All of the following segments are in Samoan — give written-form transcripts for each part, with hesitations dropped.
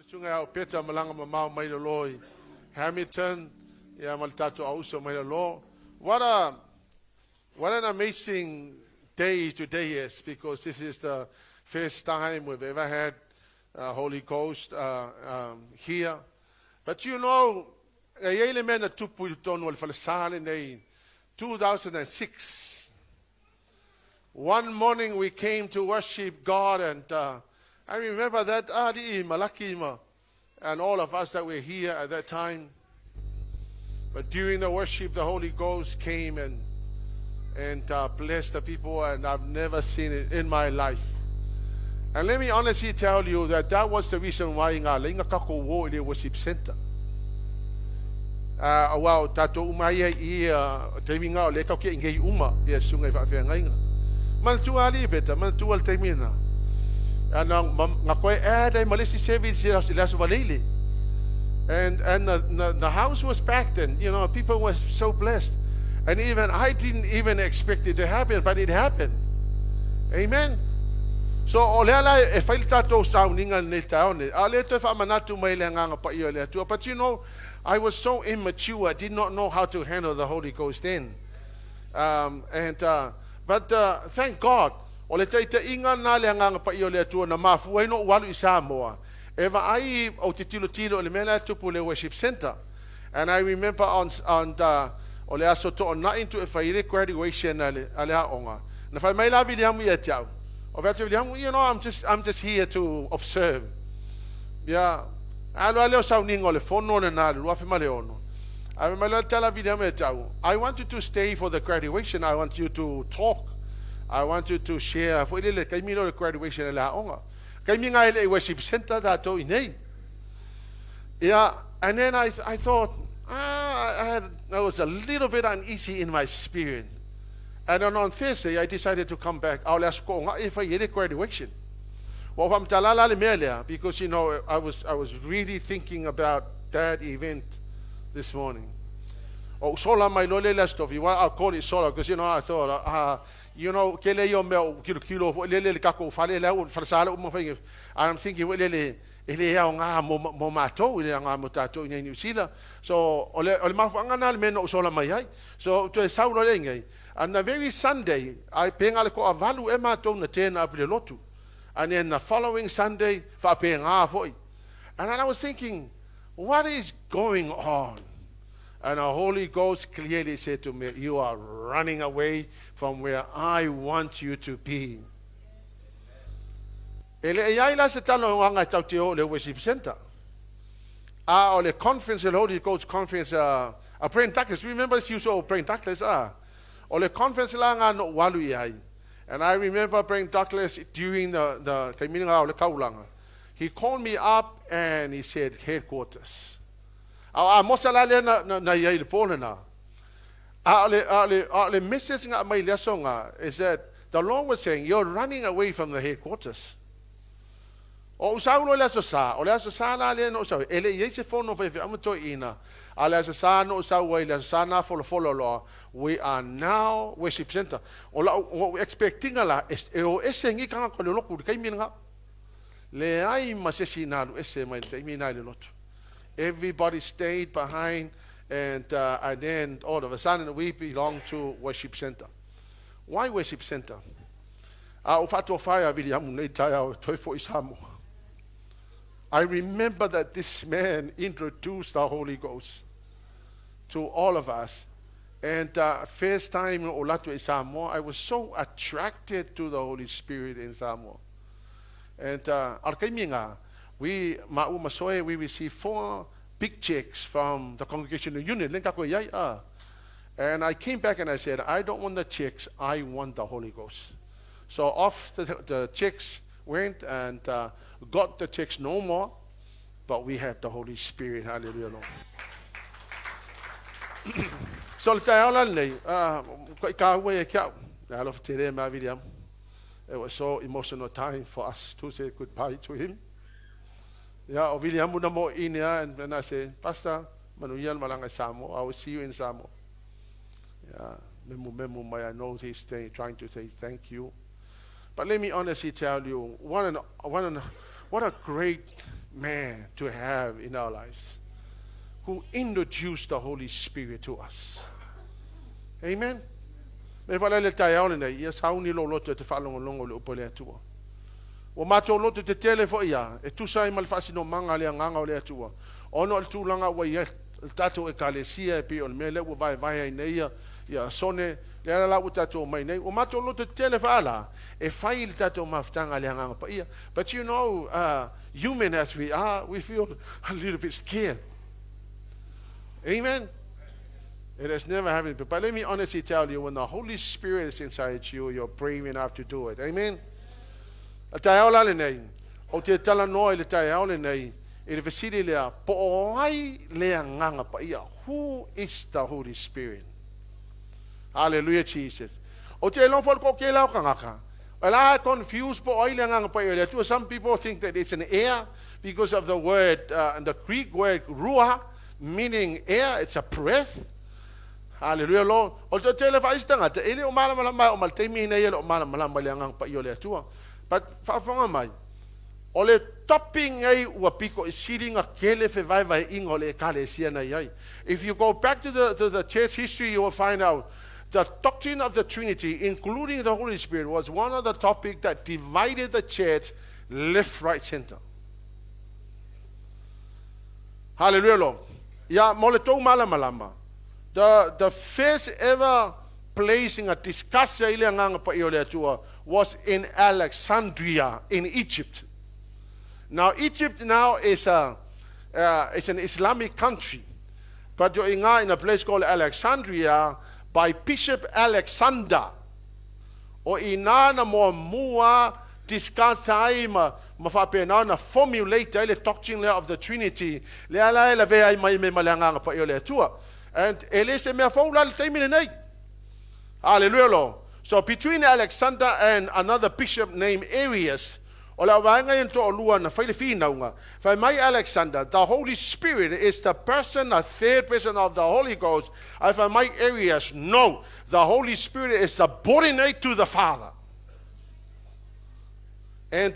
Susuga au peta malaga mamao mai lalo i Hamilton, ia ma le tatou auso mai lalo. What an amazing day today is, because this is the first time we've ever had Holy Ghost here. But e i ai le mea na tupu i totonu o le falesa lenei 2006. One morning we came to worship God, and I remember that Ali Malaki ma, and all of us that were here at that time. But during the worship, the Holy Ghost came and blessed the people, and I've never seen it in my life. And let me honestly tell you that that was the reason why nga lenga kako wo i le worship center. Aua o tatou uma ia i taimi nga o le kau ke ingei uma ia sunga i whaawhea. Manatua ali peta, manatua le taimi na. Ana nga koe e dai malesi service i le aso valele. And the house was packed, and people were so blessed. And even I didn't even expect it to happen, but it happened. Amen. So o lea la e fai le tatou sauniga nei taeao nei. A le toe faamanatu mai le agaga paia o le Atua. But I was so immature. I did not know how to handle the Holy Ghost then. And but thank God. O le taitaiga na le agaga paia o le Atua na mafua ai no'u alu i Samoa. E vaai o te tilotilo o le mea la tupu le worship center. And I remember on the, o le aso to'ona'i tu e fai le graduation a le aoga. Na fai mai la Viliamu ia te au. O vea Viliamu, I'm just here to observe. Yeah. Alo ale o sauniga o le fono le na le 2006. I mai la tala Viliamu ia te au. "I want you to stay for the graduation. I want you to talk. I want you to share." Foi le taimi le graduation le aoga. Kaimi ngai le worship center tatou i nei. Yeah, and then I thought, ah, I was a little bit uneasy in my spirit. And then on Thursday, I decided to come back. Ao le aso ko nga e fai ele graduation. Well, whamtalala le mea lea, because I was really thinking about that event this morning. O sola mai lo le le aso tofi, well, I'll call it sola, because I thought, ke le yo mea kilo kilo, le le le kako fale le au, whalasala uma whai. And I'm thinking, le le, e le au ngā mo mātou, i le ngā mo tātou i nei New Zealand. So, o le mafuanga nā le mea no sola mai ai. So, to e saulo le ngai. And the very Sunday, I penga le ko avalu e mātou na tēnā apu le lotu. And then the following Sunday, wha foi. And I was thinking, "What is going on?" And the Holy Ghost clearly said to me, "You are running away from where I want you to be." E le iai la se talo nganga tau te o le worship center. A o le conference, le Holy Ghost conference, a Brent Douglas, remember you saw Brent Douglas, ah. O le conference la nga no walu i ai. And I remember Brent Douglas during the kaiminga o le kaulanga. He called me up and he said, "Headquarters." A mosa la le na iai le pōna na. A le message nga mai le aso nga is that the Lord was saying, "You're running away from the headquarters." O usaulo le aso sa, o le aso sa la le no usau, e le iai se fono fai fai amato ina, a le aso sa no usau ai le aso sa na folo folo loa, we are now worship center. O la o expecting la, e o ese ngi kanga ko le loku, kai mi nga. Le ai ma se sinalu ese mai te mi na le lotu. Everybody stayed behind, and then all of a sudden we belong to worship center. Why worship center? A o whatua whaia Viliamu nei tai au toi fo i Samoa. I remember that this man introduced the Holy Ghost to all of us. And first time o latu i Samoa, I was so attracted to the Holy Spirit in Samoa. And al kaiminga, we ma'u masoe, we received four big checks from the congregational unit. Lenka ko iai, ah. And I came back and I said, "I don't want the checks, I want the Holy Ghost." So off the checks went and got the checks no more, but we had the Holy Spirit. Hallelujah, Lord. So le taeao la lenei, ko i kā ua e kia au. Le alofa tere ma William. It was so emotional time for us to say goodbye to him. Yeah, o William una mo ine and I say, "Pastor, manuia malanga Samoa. I will see you in Samoa." Yeah, memu memu mai, I know he's trying to say thank you. But let me honestly tell you, what a great man of God he was. man to have in our lives who introduced the Holy Spirit to us. Amen. Me whala le taeao lenei, ia sauni lou loto e te faalogologo i le upu a le Atua. Ua matou loto tetele foi ia, e tusa ai ma le faasinomaga a le Agaga o le Atua, ona o le tulaga ua i ai le tatou Ekalesia e pei o le mea lea ua vaevae ai nei ia, ia Sone, lea la ua tatou omai nei. Ua matou loto tetele faa-ala e fai le tatou mafutaga a le Agaga Paia. But you know, human as we are, we feel a little bit scared. Amen. It has never happened. But let me honestly tell you, when the Holy Spirit is inside you, you're brave enough to do it. Amen. Le taeao la lenei, ou te talanoa i le taeao lenei, i le fesili lea, po o ai le Agaga Paia? Who is the Holy Spirit? Hallelujah, Jesus. Ou te iloa foi le toatele o tagata, o la e confused po o ai le Agaga Paia o le Atua. Some people think that it's an air because of the word, the Greek word ruah, meaning air, it's a breath. Hallelujah, Lord. O le toatele foi isi tagata, e le o malamalama e oo mai le taimi lenei e le o malamalama i le Agaga Paia o le Atua. But faafofoga mai, o le topic nei ua pito i sili ona tele fevaevaeaiga o le Ekalesia na i ai. If you go back to the church history, you will find out the doctrine of the Trinity, including the Holy Spirit, was one of the topics that divided the church left, right, center. Hallelujah, Lord. Ia, mo le tou malamalama. The first ever place na discuss ai le Agaga Paia o le Atua was in Alexandria in Egypt. Now, Egypt now is an Islamic country. But you're in a place called Alexandria by Bishop Alexander. O i ina na muamua discuss ai ma faapena na formulate ai le doctrine lea of the Trinity. Lea la e lavea ai mai me ma le Agaga Paia o le Atua. And e le se mea fou la le taimi lenei. Hallelujah, Lord. So between Alexander and another bishop named Arius, o le vaega ia toalua na fai le finauga. Fai mai Alexander, the Holy Spirit is the person, the third person of the Holy Ghost. Ae fai mai Arius, no, the Holy Spirit is subordinate to the Father. And,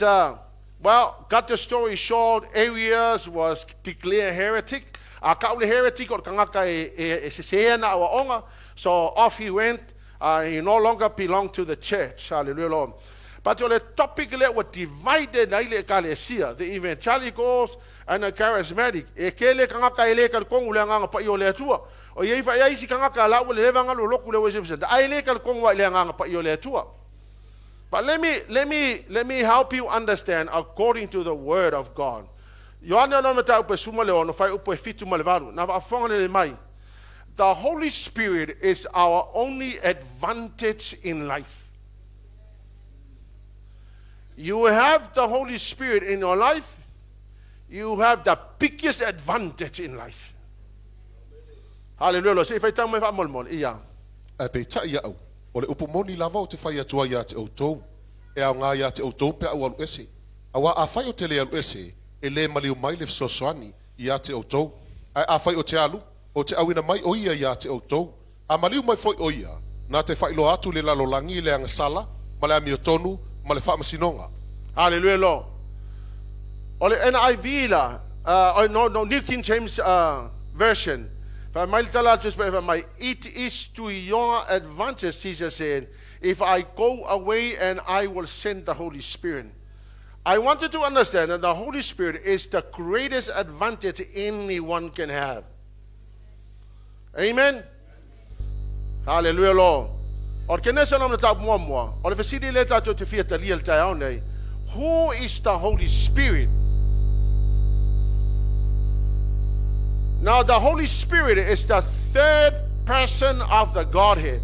well, cut the story short, Arius was declared heretic. A kau le heretic o le tagata e sese ana auaoga. So off he went. He no longer belonged to the church. Hallelujah, Lord. But o le topic lea ua divided ai le ekalesia, the evangelicals and the charismatic. E tele tagata e le talitonu i le Agaga Paia o le Atua. O iai foi isi tagata la ua leva ona alu lotu le worship center. Ae le talitonu i le Agaga Paia o le Atua. But let me help you understand according to the word of God. Ioane ona mataupu e 16, fuaiupu e 7 ma le 8. Na faafofoga lelei mai. The Holy Spirit is our only advantage in life. You have the Holy Spirit in your life, you have the biggest advantage in life. Hallelujah. Se i faitau mai faamolemole. Ia. Ae peitai au, o le upu moni lava ou te fai atu ai ia te outou, e aoga ia te outou pe a ou alu ese. Auā afai ou te le alu ese, e le maliu mai le Fesoasoani ia te outou. Ae afai ou te alu, ou te auina mai o ia ia te outou. A maliu mai foi o ia, na te faailoa atu i le lalolagi le agasala, ma le amiotonu, ma le faamasinoga. Hallelujah, Lord. O le NIV la, oh, no, New King James Version. Fai mai le tala atu fai mai, "It is to your advantage," Jesus said, "if I go away and I will send the Holy Spirit." I want you to understand that the Holy Spirit is the greatest advantage anyone can have. Amen. Hallelujah, Lord. O le kenese na mataupu muamua, o le fesili le tatou te fia talia le taeao nei, who is the Holy Spirit? Now, the Holy Spirit is the third person of the Godhead.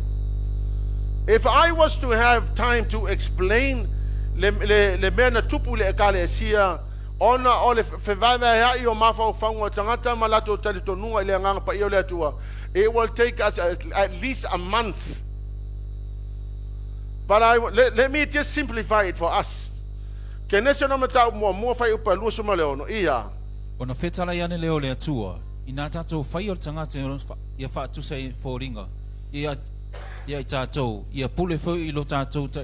If I was to have time to explain le mea na tupu le ekalesia, ona o le fevaevaeai o mafaufauga o tagata ma latou talitonuga i le Agaga Paia o le Atua, it will take us at least a month. But let me just simplify it for us. Kenese na mataupu muamua fuaiupu 26. Ia. Ona fetalai ane lea o le Atua, ina tatou faia o le tagata ia faatusa i foliga, ia i tatou, ia pule foi i lo tatou ta,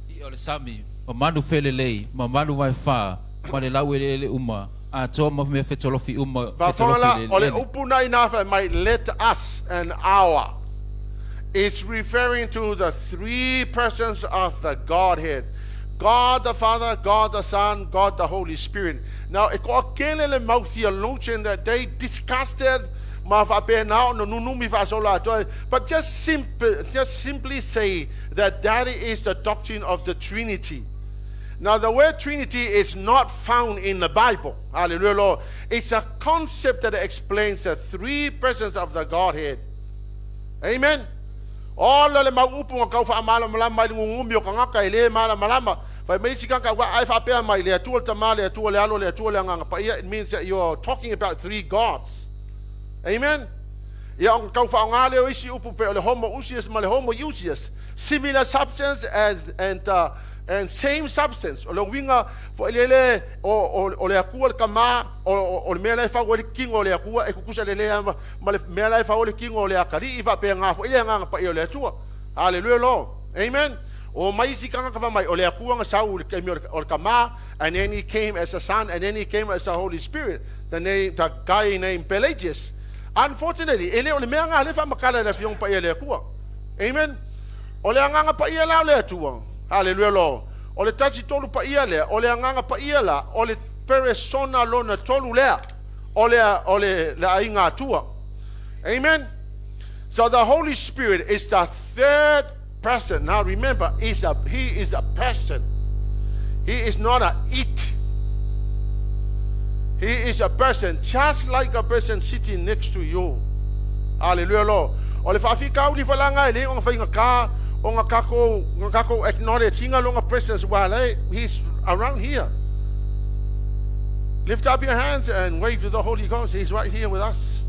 i o le sami, ma manu felelei, ma manu vaefā, ma le laueleele uma, atoa ma mea fetolofi uma Faafofoga fetolofi la, i le o le eleele. upu na ina fai mai, let us and our. It's referring to the three persons of the Godhead. God the Father, God the Son, God the Holy Spirit. Now, e toatele le mau theologian that they discussed it, ma faapena ona nunumi faasola atu ai. But just simply say that that is the doctrine of the Trinity. Now, the word Trinity is not found in the Bible. Hallelujah, Lord. It's a concept that explains the three persons of the Godhead. Amen. Ona o le mau upu na tau faamalamalama ai le gugumi o tagata e le malamalama. Fai mai isi tagata, Ua a e faapea mai, le Atua le Tama, le Atua le Alo, le Atua le Agaga Paia, it means that you're talking about three gods. Amen. Ia ona tau faaaoga lea o isi upu pei o le homoousios ma le homoiousios, similar substance and, and, and same substance. O le uiga foi lele o, o, o le Atua le Tama, o, o, o le mea la e fau ai le tino o le Atua e tutusa lelei lava ma le mea la e fau ai le tino o le Atalii, faapena foi le Agaga Paia o le Atua. Haleluia Lord. Amen. O mai isi tagata fai mai, o le Atua na sau i le taimi o le Tama, and then he came as a son, and then he came as the Holy Spirit, the name, the guy named Pelagius. Unfortunately, e le o le mea na lea e faamatala e le Afioga Paia a le Atua. Amen. O le Agaga Paia la o le Atua. Haleluia Lord. O le tasi tolu paia lea, o le Agaga Paia la, o le peresona lona tolu lea, o le, o le, le aiga Atua. Amen. So the Holy Spirit is the third person. Now remember, is a, he is a person. He is not a it. He is a person, just like a person sitting next to you. Hallelujah, Lord. O le faafitauli falaga e le ona faigata ona tatou, ona tatou acknowledge ina lona presence ua alai, he's around here. Lift up your hands and wave to the Holy Ghost. He's right here with us.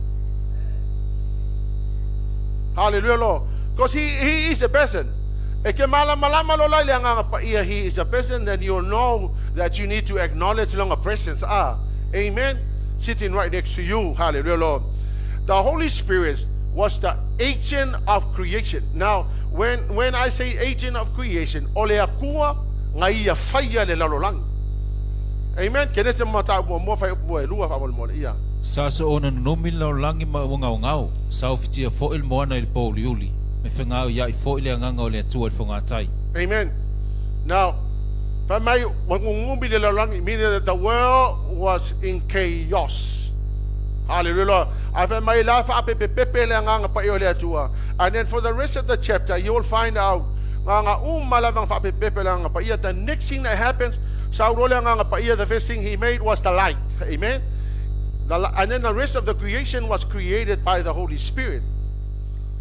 Hallelujah, Lord. Because he is a person. E ke malamalama lo la i le Agaga Paia, he is a person, then you'll know that you need to acknowledge lona presence. Ah, amen. Sitting right next to you. Hallelujah, Lord. The Holy Spirit was the agent of creation. Now, when I say agent of creation, o le Atua na ia faia le lalolagi. Amen. Kenese ma mataupu muamua fai upu e lua faamolemole. Ia. Sa soona nunumi le lalolagi ma ua gaogao, sa ofitia foi le moana i le pōuliuli, me fegaoiaʻi foi le agaga o le Atua i le fogatai. Amen. Now, fai mai ua nunumi le lalolagi, meaning that the world was in chaos. Hallelujah. Ae fai mai la faapepepepe le agaga paia o le Atua. And then for the rest of the chapter, you will find out nga nga uma lava nga faapepepepe le agaga paia. The next thing that happens, sau loa le agaga paia, the first thing he made was the light. Amen. And then the rest of the creation was created by the Holy Spirit.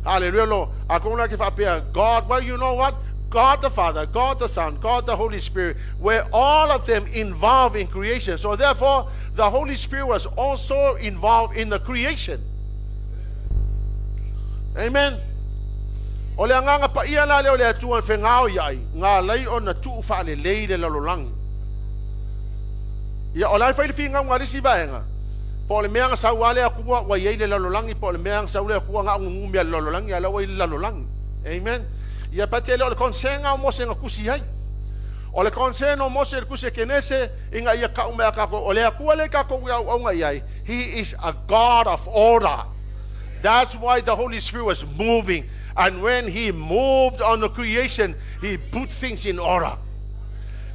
Hallelujah, Lord. Atonu la ke faapea, God, well, you know what? God the Father, God the Son, God the Holy Spirit, were all of them involved in creation. So therefore, the Holy Spirit was also involved in the creation. Amen. O le agaga paia la lea o le Atua e fegao iai, nga alai ona tuu faalelei le lalolagi. Ia, o la e fai le figauga a le isi vaega, po o le mea na sau lava le Atua ua i ai le lalolagi, po o le mea na sau le Atua na o gugumi a le lalolagi, a o la ua i le lalolagi. Amen. Ia, but e le o le concern o Mose na tusi ai. O le concern o Mose i le tusi a Kenese, ina ia kau mai a tatou, o le Atua lea tatou i auauna i ai, He is a God of order. That's why the Holy Spirit was moving. And when He moved on the creation, He put things in order.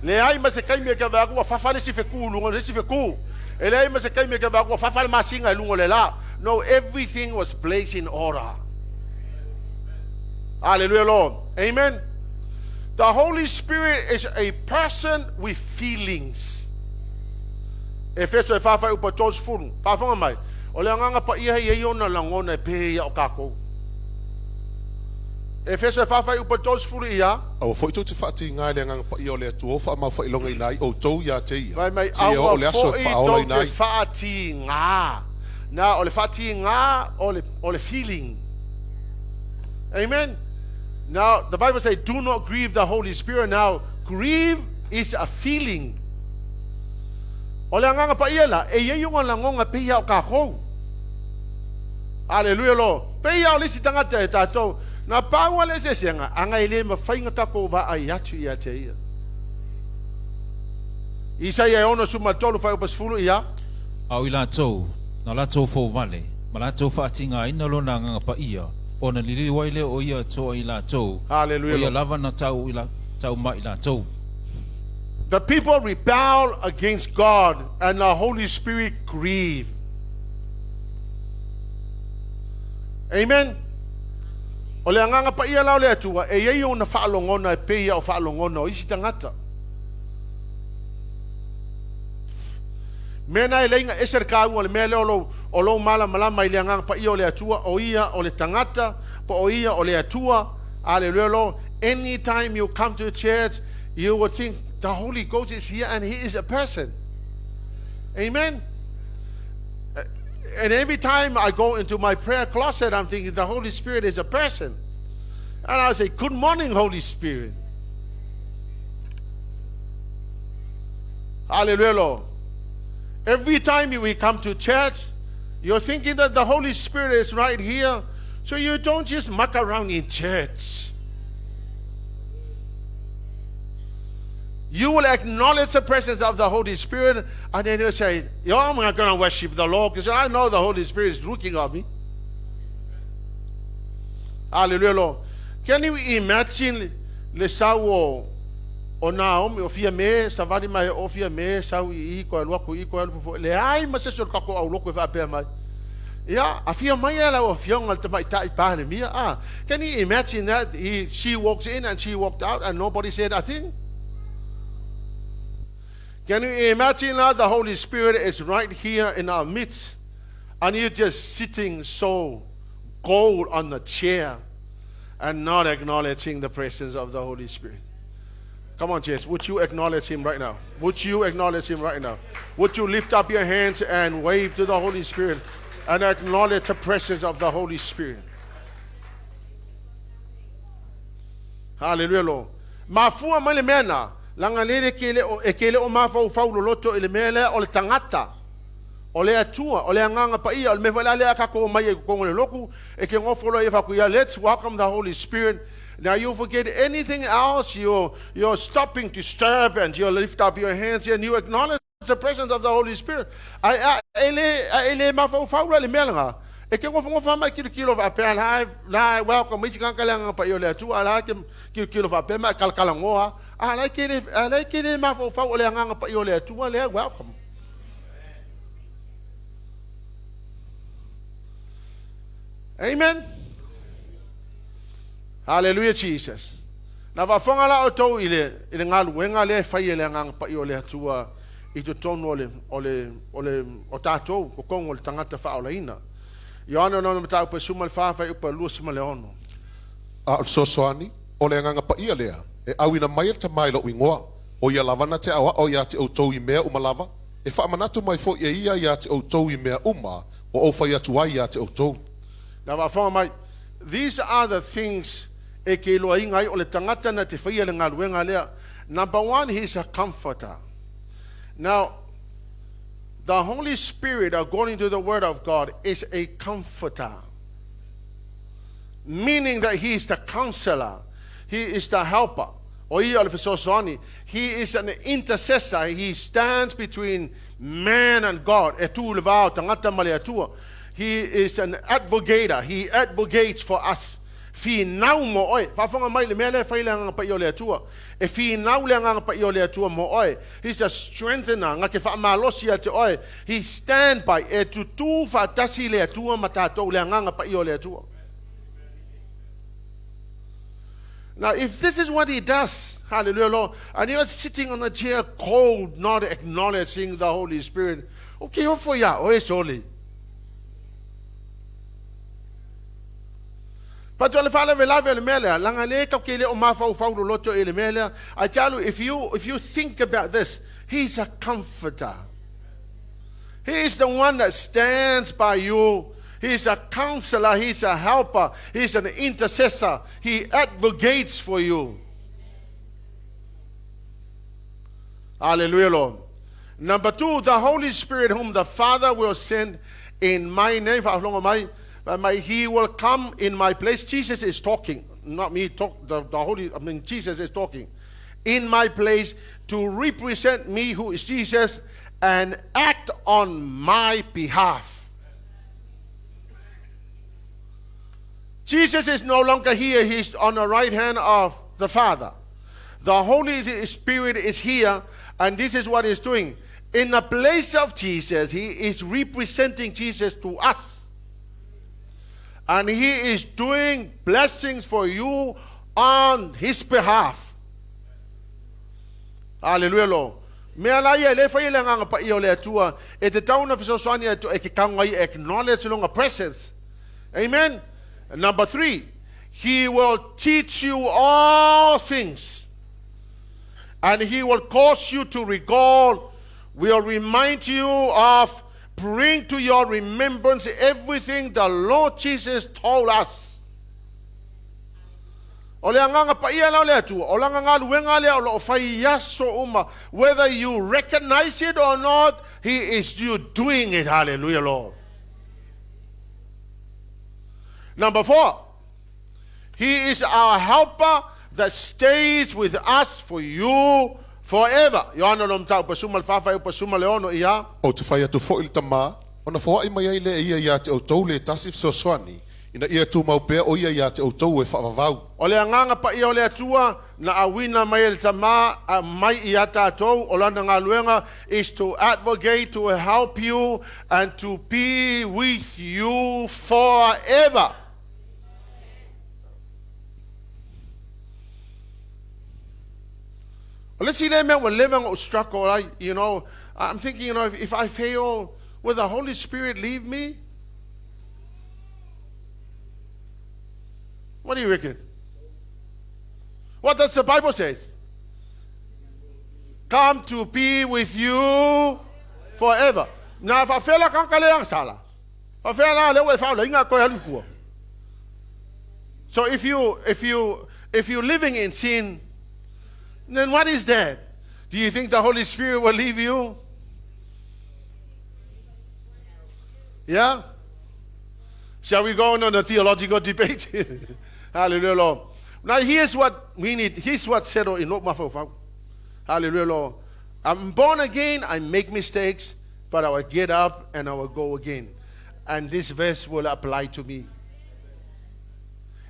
Leai ma se taimi e ke vaai atu ua fafa le isi fetu i luga o le isi fetu. E leai ma se taimi e ke vaai atu ua fafa le masina i luga o le la. No, everything was placed in order. Hallelujah, Lord. Amen. The Holy Spirit is a person with feelings. Efeso e whawhai upa 30. Whawhanga mai. O le agaga paia hei ei ona lagona e pēia o kākou. Efeso e whawhai upa 30 ia. Aua foi tou te faatīga i le Agaga Paia o le Atua o faamaufailogaiina ai outou ia te ia, Fai mai, seia oo aua le aso e foi faaolaina tou te ai. faatīga. Na, o le faatīga o le, o le feeling. Amen. Now, the Bible say, do not grieve the Holy Spirit. Now, grieve is a feeling. O le agaga paia la, e i ai ona lagona pei a o kākou. Hallelujah, Lord. Pei a o le isi tagata e tātou, na pau a le eseesega, aga e le mawhai nga tākou vaai atu ia te ia. Isaia e 63 whai upa sefulu ia. A o i latou, na latou fouvale, ma latou faatigaina Lona Agaga Paia, ona liliu ai lea o Ia e toa i latou, Hallelujah. o Ia lava na tau, i la, tau mai i latou. The people rebelled against God and the Holy Spirit grieved. Amen. O le agaga paia la o le Atua, e iai ona faalogona e pei ia o faalogona o isi tagata. Mea na e leiga ese le kāua o le mea lea o lou, o lou malamalama i le agaga paia o le Atua, o ia o le tagata, po o ia o le Atua. Aleluia Lord. Anytime you come to church, you will think the Holy Ghost is here and he is a person. Amen. And every time I go into my prayer closet, I'm thinking the Holy Spirit is a person. And I say, Good morning, Holy Spirit. Hallelujah, Lord. Every time we come to church, you're thinking that the Holy Spirit is right here. So you don't just muck around in church. You will acknowledge the presence of the Holy Spirit, and then you'll say, Yo, I'm not going to worship the Lord because I know the Holy Spirit is looking at me. Hallelujah, Lord. Can you imagine le sau o, o Naomi, o fia me, savali mai o fia me, sau i i, koe alua ku i, koe alu fofo, le ai ma se se o le kako au loko e faapea mai. Ia, a fia mai e lau afioga le tamaitai Palemia. Ah, can you imagine that? He, she walks in and she walked out and nobody said a thing. Can you imagine that the Holy Spirit is right here in our midst and you're just sitting so cold on the chair and not acknowledging the presence of the Holy Spirit? Come on, Jess. Would you acknowledge him right now? Would you acknowledge him right now? Would you lift up your hands and wave to the Holy Spirit and acknowledge the presence of the Holy Spirit? Hallelujah, Lord. Mafua mai le mea na, langa lele ke le o, e ke le o mafaufau loloto i le mea lea o le tagata, o le Atua, o le Agaga Paia, o le mea foi la lea a tatou omai ai i totonu o le lotu, e te nofo loa ia faatu ia, let's welcome the Holy Spirit. Now you forget anything else, you, you're stopping to disturb and you lift up your hands and you acknowledge the presence of the Holy Spirit. Ai, a, e le, a e le mafaufau la le mea lena. E te nofonofo mai kilokilo faapea la, la welcome isi tagata le Agaga Paia o le Atua, a la e te kilokilo faapea ma e kalakalanoa, a la e te le, a la e te le mafaufau o le Agaga Paia o le Atua lea welcome. Amen. Hallelujah Jesus. Na faafofoga la outou i le, i le galuega lea e fai e le Agaga Paia o le Atua i totonu o le, o le, o le, o tatou, totonu o le tagata faaolaina. Ioane ono mataupu e suma le fa fuaiupu 26. A o le fesoasoani, o le Agaga Paia lea, e auina mai e le Tama i lou igoa, o ia lava na te aoao ia te outou i mea uma lava, e faamanatu mai foi e ia ia te outou i mea uma ua ou fai atu ai ia te outou. Na faafofoga mai, These are the things e ke iloaina ai o le tagata na te faia le galuega lea. Number one, he is a comforter. Now, the Holy Spirit, according to the Word of God, is a comforter. Meaning that he is the counselor. He is the helper. O ia o le fesoasoani. He is an intercessor. He stands between man and God. E tū le va o tagata ma le Atua. He is an advocator. He advocates for us. Finau mo oe. Faafofoga mai le mea lea e fai le Agaga Paia o le Atua. E finau le Agaga Paia o le Atua mo oe. He's a strengthener. Na te faamalosi ia te oe. He stand by. E tutū faatasi le Atua ma tatou, le Agaga Paia o le Atua. Now, if this is what he does, hallelujah, Lord, and you're sitting on the chair cold, not acknowledging the Holy Spirit, okay, ofo ia oe sole. But o le faalavelave o le mea lea, langa le tau ke le o mafaufau loloto i le mea lea. I tell you, if you think about this, he's a comforter. He is the one that stands by you. He's a counselor. He's a helper. He's an intercessor. He advocates for you. Hallelujah, Lord. Number two, the Holy Spirit, whom the Father will send in my name. Faafofoga mai, mai, he will come in my place. Jesus is talking, not me talk, the Holy, I mean, Jesus is talking in my place to represent me, who is Jesus, and act on my behalf. Jesus is no longer here. He's on the right hand of the Father. The Holy Spirit is here, and this is what he's doing. In the place of Jesus, he is representing Jesus to us. And he is doing blessings for you on his behalf. Hallelujah, Lord. Mea la ia e le fai e le agaga paia o le Atua e tatau ona fesoasoani atu e ke kaoga i acknowledge longa presence. Amen. Number 3, he will teach you all things, and he will cause you to recall, will remind you of, bring to your remembrance everything the Lord Jesus told us. O le agaga paia la o le Atua, o lana galuega lea o lo o fai i aso uma, whether you recognize it or not, he is you doing it. Hallelujah, Lord. Number 4, he is our helper that stays with us for you forever. Ioane lo mataupu pasuma le 4 faaiupu pasuma le 6 ia. Ou te fai atu foi i le Tama, ona foai mai ai lea e ia ia te outou le tasi fesoasoani, ina ia tumau pea o ia ia te outou e faavavau. O le agaga paia o le Atua, na auina mai e le Tama a mai ia tatou, o lana galuega is to advocate, to help you and to be with you forever. O le isi lea mea ua leva ona ou struggle ai, I'm thinking, if I fail, will the Holy Spirit leave me? What do you reckon? What does the Bible say? Come to be with you forever. Na faafefea la tagata lea ana sala? Faafefea la lea ua e faaolaina toe alu i tua? So if you living in sin, then what is that? Do you think the Holy Spirit will leave you? Yeah? Shall we go on a theological debate? Hallelujah, Lord. Now here's what we need. Here's what settled in lou mafaufau. Hallelujah, Lord. I'm born again. I make mistakes, but I will get up and I will go again. And this verse will apply to me.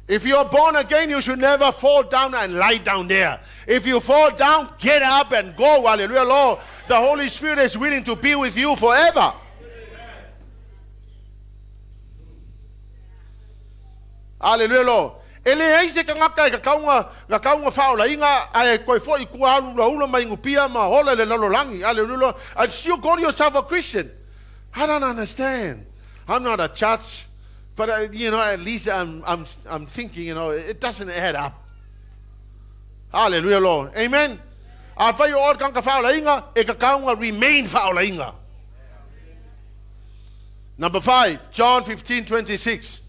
If you're born again, you should never fall down and lie down there. If you fall down, get up and go. Hallelujah, Lord. The Holy Spirit is willing to be with you forever. Hallelujah, Lord. E leai se tagata e kakauga, kakauga faaolaina ae toe foi i tua alu ulaula ma inupia ma ola i le lalolagi. Hallelujah, Lord. And still call yourself a Christian. I don't understand. I'm not a church, but at least I'm thinking, it doesn't add up. Hallelujah, Lord. Amen. Afai o oe le tagata faaolaina, e tatau ona remain faaolaina. Number 5, John 15:26.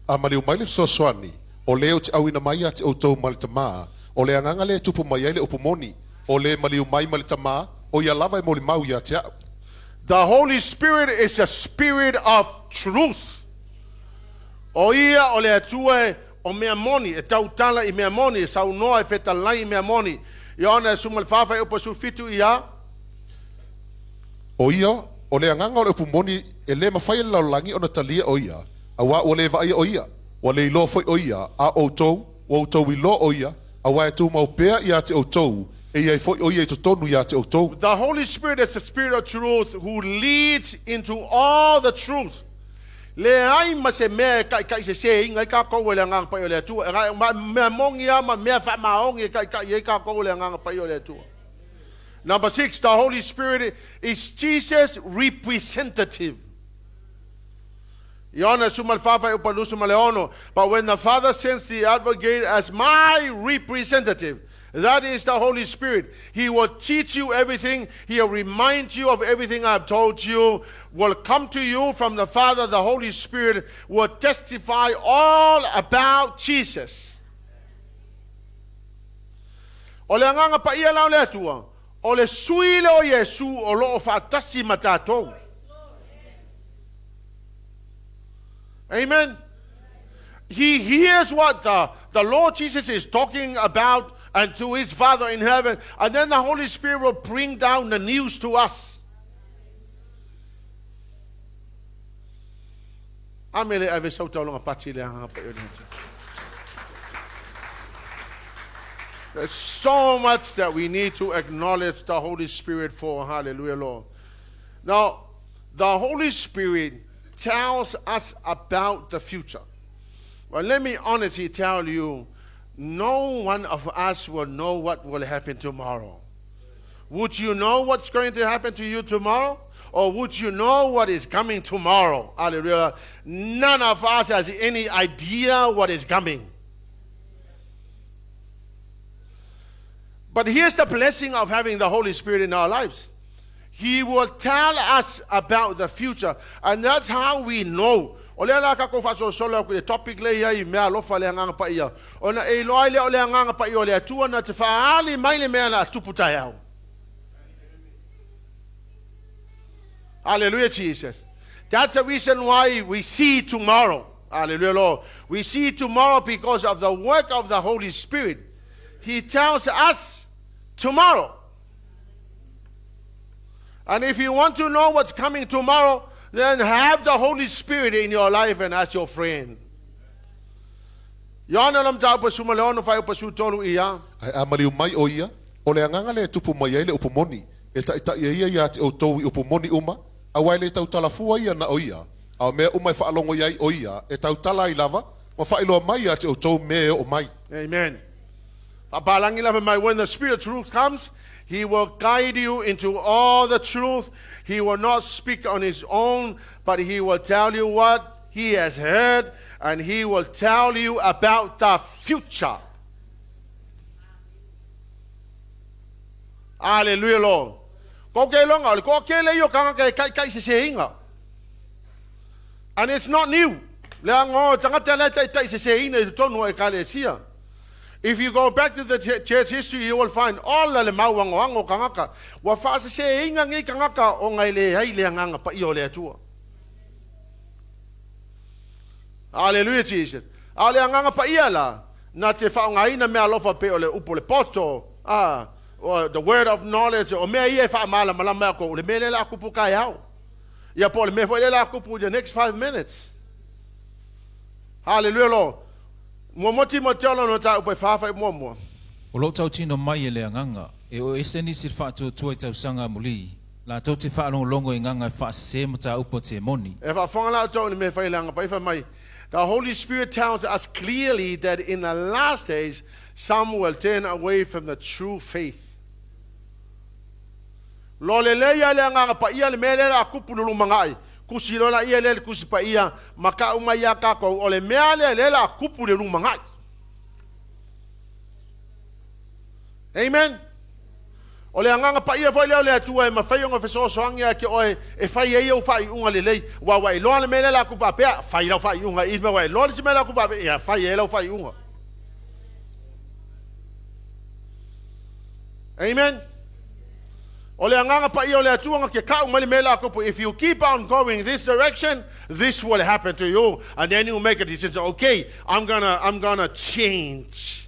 A maliu mai le fesoasoani, o le ou te auina mai ia te outou ma le Tamā, o le agaga lea e tupu mai ai le upu moni, o le maliu mai ma le Tamā, o ia lava e molimau ia te a'u. The Holy Spirit is a spirit of truth. O ia o le Atua e o mea moni, e tautala i mea moni, e saunoa, e fetalai i mea moni. Ioane e 14 fuaiupu 17 ia. O ia, o le agaga o le upu moni e le mafai e le lalolagi ona talia o ia, auā ua le vaaia o ia, ua le iloa foi o ia, a o outou, ua outou iloa o ia, auā e tumau pea ia te outou, e i ai foi o ia i totonu ia te outou. The Holy Spirit is the Spirit of truth who leads into all the truth. Leai ma se mea e taʻitaʻiseseina ai tatou e le Agaga Paia o le Atua. E ma mea moni lava ma mea faamaoni e taʻitaʻi ai tatou e le Agaga Paia o le Atua. Number 6, the Holy Spirit is Jesus' representative. Ioane 14 fuaiupu 26, But when the Father sends the advocate as my representative, that is the Holy Spirit, he will teach you everything, he will remind you of everything I have told you, will come to you from the Father, the Holy Spirit will testify all about Jesus. O le agaga paia la o le Atua, o le sui lea o Iesu o lo o faatasi ma tatou. Amen. He hears what the Lord Jesus is talking about and to his Father in heaven, and then the Holy Spirit will bring down the news to us. A mea lea e ave sau taulaga pati i le Agaga Paia o le Atua. There's so much that we need to acknowledge the Holy Spirit for. Hallelujah, Lord. Now, the Holy Spirit tells us about the future. Well, let me honestly tell you, no one of us will know what will happen tomorrow. Would you know what's going to happen to you tomorrow? Or would you know what is coming tomorrow? Hallelujah. None of us has any idea what is coming. But here's the blessing of having the Holy Spirit in our lives. He will tell us about the future. And that's how we know. O lea la tatou faasolosolo atu i le topic lea i ai i meaalofa a le Agaga Paia, ona e iloa ai lea o le Agaga Paia o le Atua na te faaali mai le mea na tupu taeao. Hallelujah, Jesus. That's the reason why we see tomorrow. Hallelujah, Lord. We see tomorrow because of the work of the Holy Spirit. He tells us tomorrow. And if you want to know what's coming tomorrow, then have the Holy Spirit in your life and as your friend. Ioane le mataupu e 16 fuaiupu 13 ia. Ae a maliu mai ʻo ia, ʻo le agaga lea e tupu mai ai le upu moni, e taʻitaʻi ai ia iā te ʻoutou i upu moni uma, aua e le tautala fua ia na ʻo ia, a o mea uma e faalogo i ai ʻo ia, e tautala ai lava, ma faailoa mai iā te ʻoutou mea e oo mai. Amen. Faapalagi lava mai, when the Spirit of truth comes, he will guide you into all the truth. He will not speak on his own, but he will tell you what he has heard, and he will tell you about the future. Hallelujah, Lord. Ko ke longa, o le toatele ia o tagata e taitaiseseina. And it's not new. Leaga o tagata la e taitaiseseina i totonu o Ekalesia. If you go back to the church history, you will find all le mau anoano o tagata. Ua faaseseina nei tagata ona e leai le Agaga Paia o le Atua. Hallelujah, Jesus. A o le Agaga Paia la, na te faaaogaina meaalofa pei o le upu o le poto, a, o the word of knowledge, o mea ia e faamalamalama ai kou, o le mea lea o le a tupu taeao. Ia po o le mea foi lea o le a tupu in the next 5 minutes. Hallelujah, Lord. Muamua Timoteo lona mataupu e 4 fuaiupu 1. O loo tautino mai e le Agaga, e o ese nisi i le faatuatua i tausaga amulī, latou te faalogologo i gaga e faasesē ma mataupu a temoni. E faafofoga la outou i le mea e fai e le Agaga Paia fai mai. The Holy Spirit tells us clearly that in the last days some will turn away from the true faith. Lo lelei ia le Agaga Paia le mea lea o le a tupu i le lumanai. Tusi loa laia lea i le Tusi Paia ma tau mai iā tatou o le mea lea lea o le a tupu i le lumanai. Amen. O le Agaga Paia foi lea o le Atua e mafai ona fesoasoani ia te oe e fai ai au faaiuga lelei. Aua ua e iloa le mea lea o le a tupu faapea, fai lau faaiuga i le mea ua e iloa le isi mea o le a tupu faapea, ia fai ai lau faaiuga. Amen. O le Agaga Paia o le Atua na te tau mai le mea o le a tupu. If you keep on going this direction, this will happen to you. And then you make a decision. Okay, I'm gonna change.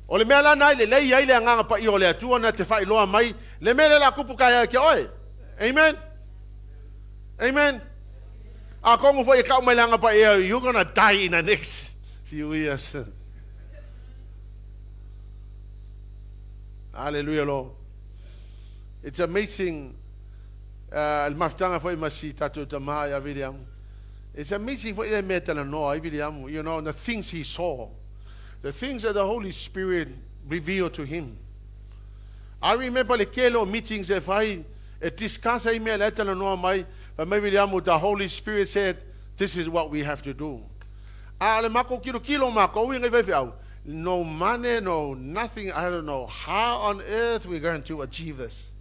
O le mea la na i lelei ai le Agaga Paia o le Atua na te faailoa mai le mea lea o le a tupu taeao ia te oe. Amen. Amen. Atonu foi e tau mai le Agaga Paia, you're gonna die in the next few years. Hallelujah, Lord. It's amazing. Le mafutaga foi ma si tatou tamā ia William. It's amazing foi le mea talanoa ai William, the things he saw. The things that the Holy Spirit revealed to him. I remember le tele o meetings e fai, e discuss ai mea la e talanoa mai, fai mai William, the Holy Spirit said, this is what we have to do. A o le matou tilotilo matou i nai faifeau, no money, no nothing, I don't know how on earth we're going to achieve this.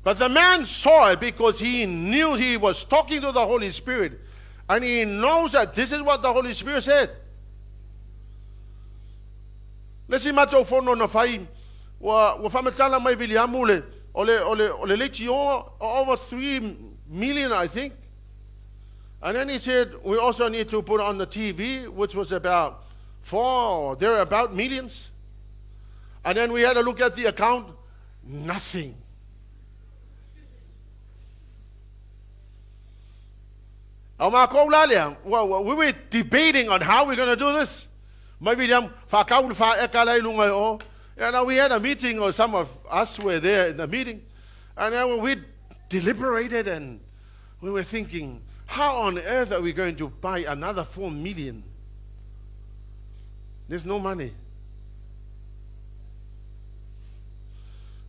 But the man saw it because he knew he was talking to the Holy Spirit. And he knows that this is what the Holy Spirit said. Le si matou fono na fai, ua faamatala mai Viliamu le, o le leitio, over 3 million, I think. And then he said, we also need to put on the TV, which was about four or thereabout millions. And then we had a look at the account, nothing. A o makou la lea, we were debating on how we're going to do this. Mai Viliamu, faatau le 4 eka la i luga i o. And we had a meeting, or some of us were there in the meeting, and then we deliberated and we were thinking, how on earth are we going to buy another 4 million? There's no money.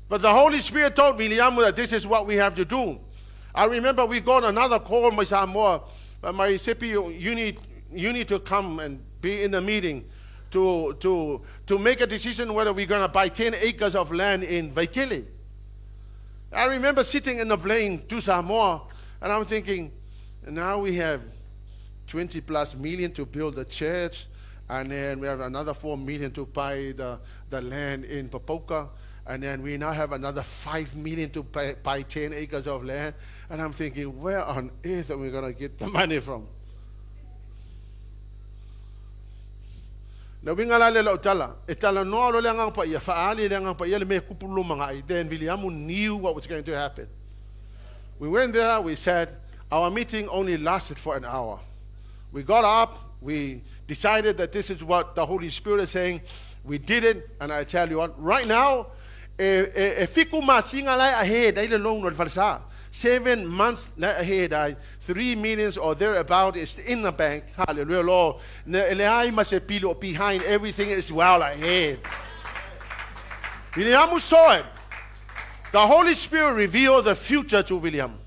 But the Holy Spirit told Viliamu that this is what we have to do. I remember we got another call my Samoa, my Sepi, you need to come and be in the meeting to make a decision whether we're going to buy 10 acres of land in Vaikele. I remember sitting in the plane to Samoa, and I'm thinking, now we have 20 plus million to build a church, and then we have another 4 million to buy the land in Popoca, and then we now have another 5 million to buy 10 acres of land. And I'm thinking, where on earth are we going to get the money from? Le uiga la lea o lau tala, e talanoa loa le Agaga Paia, faaali le Agaga Paia le mea e tupu lumanai. Then Viliamu knew what was going to happen. We went there, we said, our meeting only lasted for an hour. We got up, we decided that this is what the Holy Spirit is saying. We did it, and I tell you what, right now, e 7 masina la e ahead ai le loan o le falesa. 7 months ahead, 3 millions or thereabout is in the bank. Hallelujah, Lord. Ne le ai ma se pilo behind, everything is well ahead. Viliamu saw it. The Holy Spirit revealed the future to William.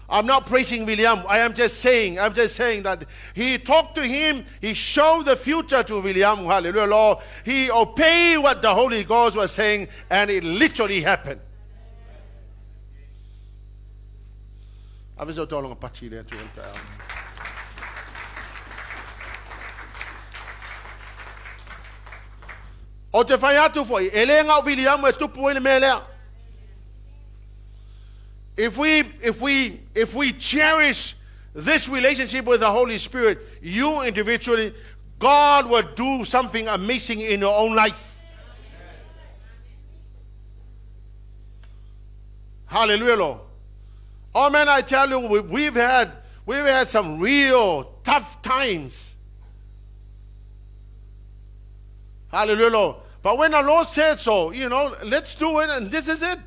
I'm not praising William. I'm just saying that he talked to him. He showed the future to William. Hallelujah, Lord. He obeyed what the Holy Ghost was saying, and it literally happened. Ave so tolonga pati le atu o le. O te fai atu foi, e le ngau William e tupu i le mea lea. If we cherish this relationship with the Holy Spirit, you individually, God will do something amazing in your own life. Hallelujah, Lord. Oh man, I tell you, we've had some real tough times. Hallelujah, Lord. But when the Lord said so, let's do it, and this is it.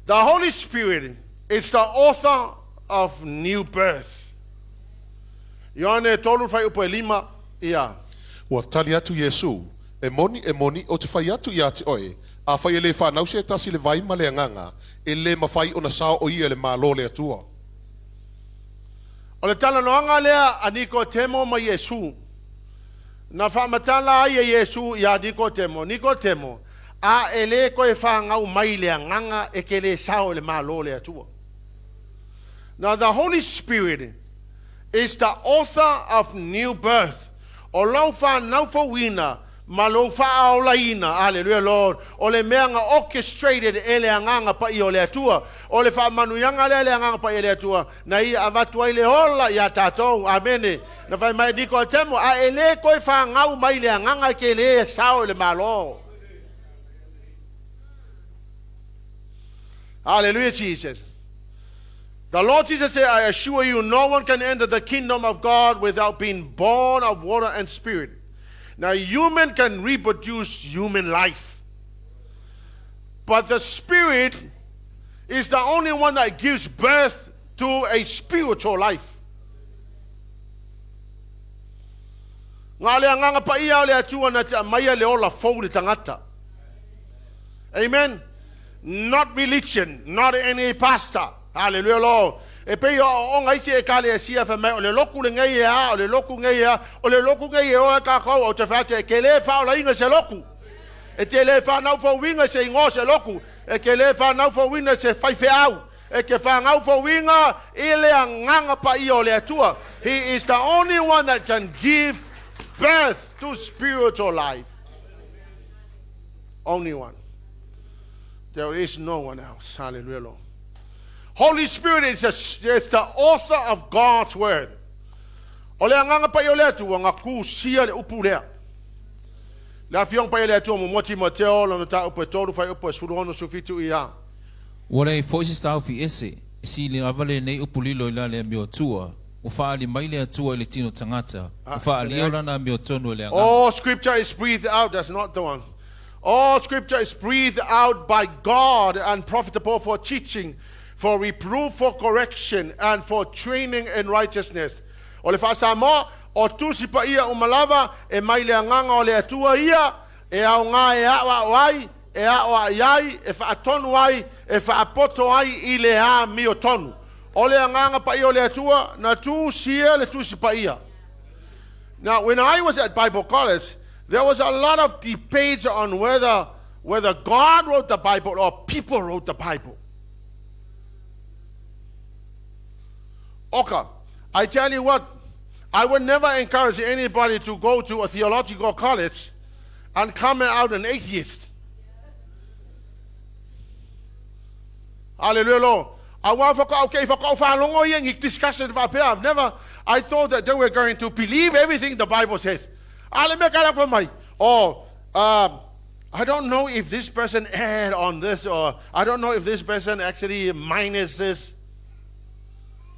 The Holy Spirit is the author of new birth. Ioane 3:5 ia. Ua tali atu Iesu, e moni, e moni, ou te fai atu ia te oe, afai e le fanau se tasi i le vai ma le Agaga, e le mafai ona sao o ia i le Malo o le Atua. O le talanoaga lea a Nikotemo ma Iesu. Na faamatala ai e Iesu ia Nikotemo, Nikotemo, a e le koe whangau mai le anganga e ke le sao i le malo le atua. Now the Holy Spirit is the author of new birth. O lau whanau fauina, ma lou faaolaina, hallelujah, Lord. O le mea nga orchestrated e le Agaga Paia o le Atua. O le faamanuiaga lea le Agaga Paia le Atua. Na ia avatu ai le ola ia tatou, amene. Na fai mai Nikotemo, a e le koe whangau mai le Agaga e ke le sao i le malo. Hallelujah, Jesus. The Lord Jesus said, I assure you, no one can enter the kingdom of God without being born of water and spirit. Now, human can reproduce human life. But the spirit is the only one that gives birth to a spiritual life. Ngā le Agaga Paia o le Atua na te aumaia le ola fou i le tagata. Amen. Not religion, not any pastor. Hallelujah, Lord. E pei o o ngai se e kale e sia fa mai o le loku le ngai e a, o le loku ngai e a, o le loku ngai e o e kākou o te whate e ke le whaolainga se loku. E te le whanau fauinga se ingo se loku. E ke le whanau fauina se whaiwheau. E ke whanau fauinga i le Agaga Paia o le Atua. He is the only one that can give birth to spiritual life. Only one. There is no one else. Hallelujah, Lord. Holy Spirit is the author of God's word. O le Agaga Paia o le Atua, nga kusia le upu lea. Le Afioga Paia le Atua muamua Timoteo lona mataupu e 3 fuaiupu e 16 17 ia. Ua leai foi se taofi ese, e sili lava lenei upu lilo i la le amiotua, ua faaali mai le Atua i le tino tagata, ua faaalia lana amiotonu e le Agaga. All scripture is breathed out, that's not the one. All scripture is breathed out by God and profitable for teaching, for reproof, for correction, and for training in righteousness. O le faa-Samoa, o Tusi Paia uma lava e mai le Agaga o le Atua ia, e aoga e aʻoaʻo ai, e aʻoaʻi ai, e faatonu ai, e faapoto ai i le amiotonu. O le Agaga Paia o le Atua, na tusia le Tusi Paia. Now, when I was at Bible college, there was a lot of debates on whether God wrote the Bible or people wrote the Bible. Okay, I tell you what, I would never encourage anybody to go to a theological college and come out an atheist. Hallelujah, Lord. I okay, discussion I've never, I thought that they were going to believe everything the Bible says. Oh, I don't know if this person add on this, or I don't know if this person actually minus this.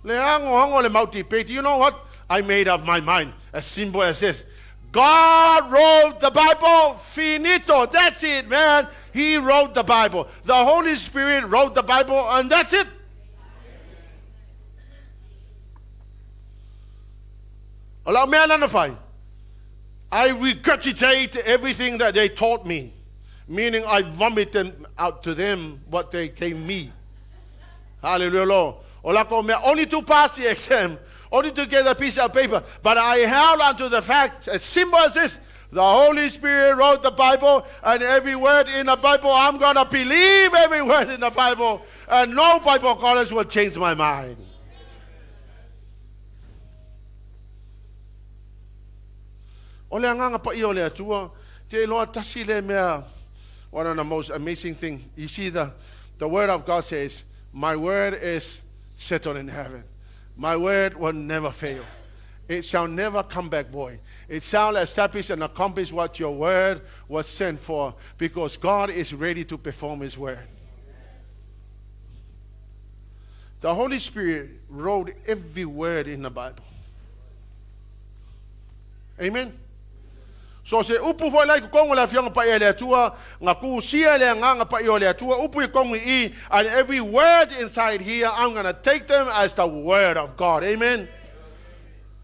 You know what? I made up my mind. As simple as this. God wrote the Bible. Finito. That's it, man. He wrote the Bible. The Holy Spirit wrote the Bible, and that's it. I regurgitate everything that they taught me, meaning I vomit them out to them what they gave me. Hallelujah, Lord. Only to pass the exam, only to get a piece of paper. But I held onto the fact, as simple as this, the Holy Spirit wrote the Bible, and every word in the Bible, I'm going to believe every word in the Bible, and no Bible college will change my mind. O le Agaga Paia o le Atua, te iloa tasi le mea, one of the most amazing thing. You see, the word of God says, my word is settled in heaven. My word will never fail. It shall never come back void. It shall establish and accomplish what your word was sent for, because God is ready to perform His word. The Holy Spirit wrote every word in the Bible. Amen. So se upu foi lai kongo le afioga paia le Atua, nga tusia le Agaga Paia o le Atua, upu i kongo i, and every word inside here, I'm going to take them as the word of God. Amen.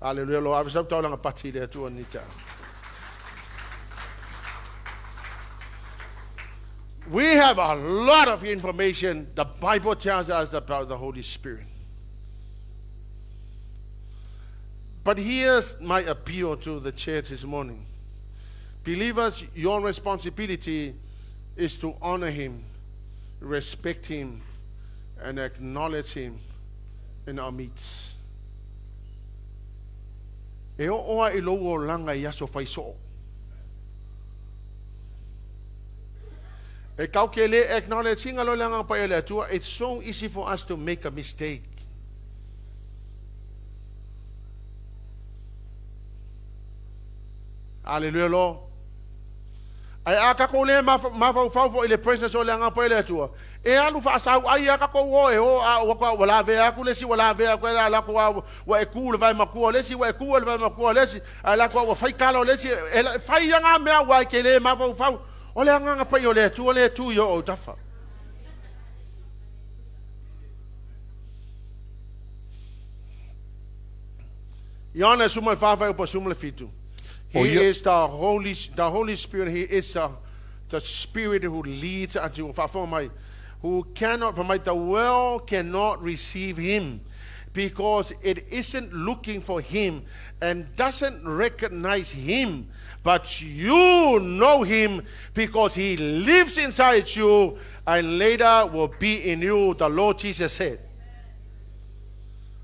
Hallelujah, Lord. Ave sau taulaga pati le Atua ni ta. We have a lot of information the Bible tells us about the Holy Spirit. But here's my appeal to the church this morning. Believers, your responsibility is to honor Him, respect Him, and acknowledge Him in our midst. E o oa i lou olaga i aso fai soo. E kau ke le acknowledge inga lo le Agaga Paia le Atua, it's so easy for us to make a mistake. Hallelujah, Lord. Ai a kako le mafaufau fo i le presence o le Agaga Paia le Atua. E alu faasau ai a kako o e o a o ka wala ve aku le si wala ve aku la la ko wa e ku le vai makua le si wa e ku le vai makua le si a la ko wa fai kala le si e fai nga mea wa ke le mafaufau o le Agaga Paia o le Atua le tu yo o tafa. Ioane 14 fuaiupu 17. He O ia- is the Holy Spirit. He is the Spirit who leads unto mai, who cannot, for my, the world cannot receive him because it isn't looking for him and doesn't recognize him. But you know him because he lives inside you and later will be in you, the Lord Jesus said.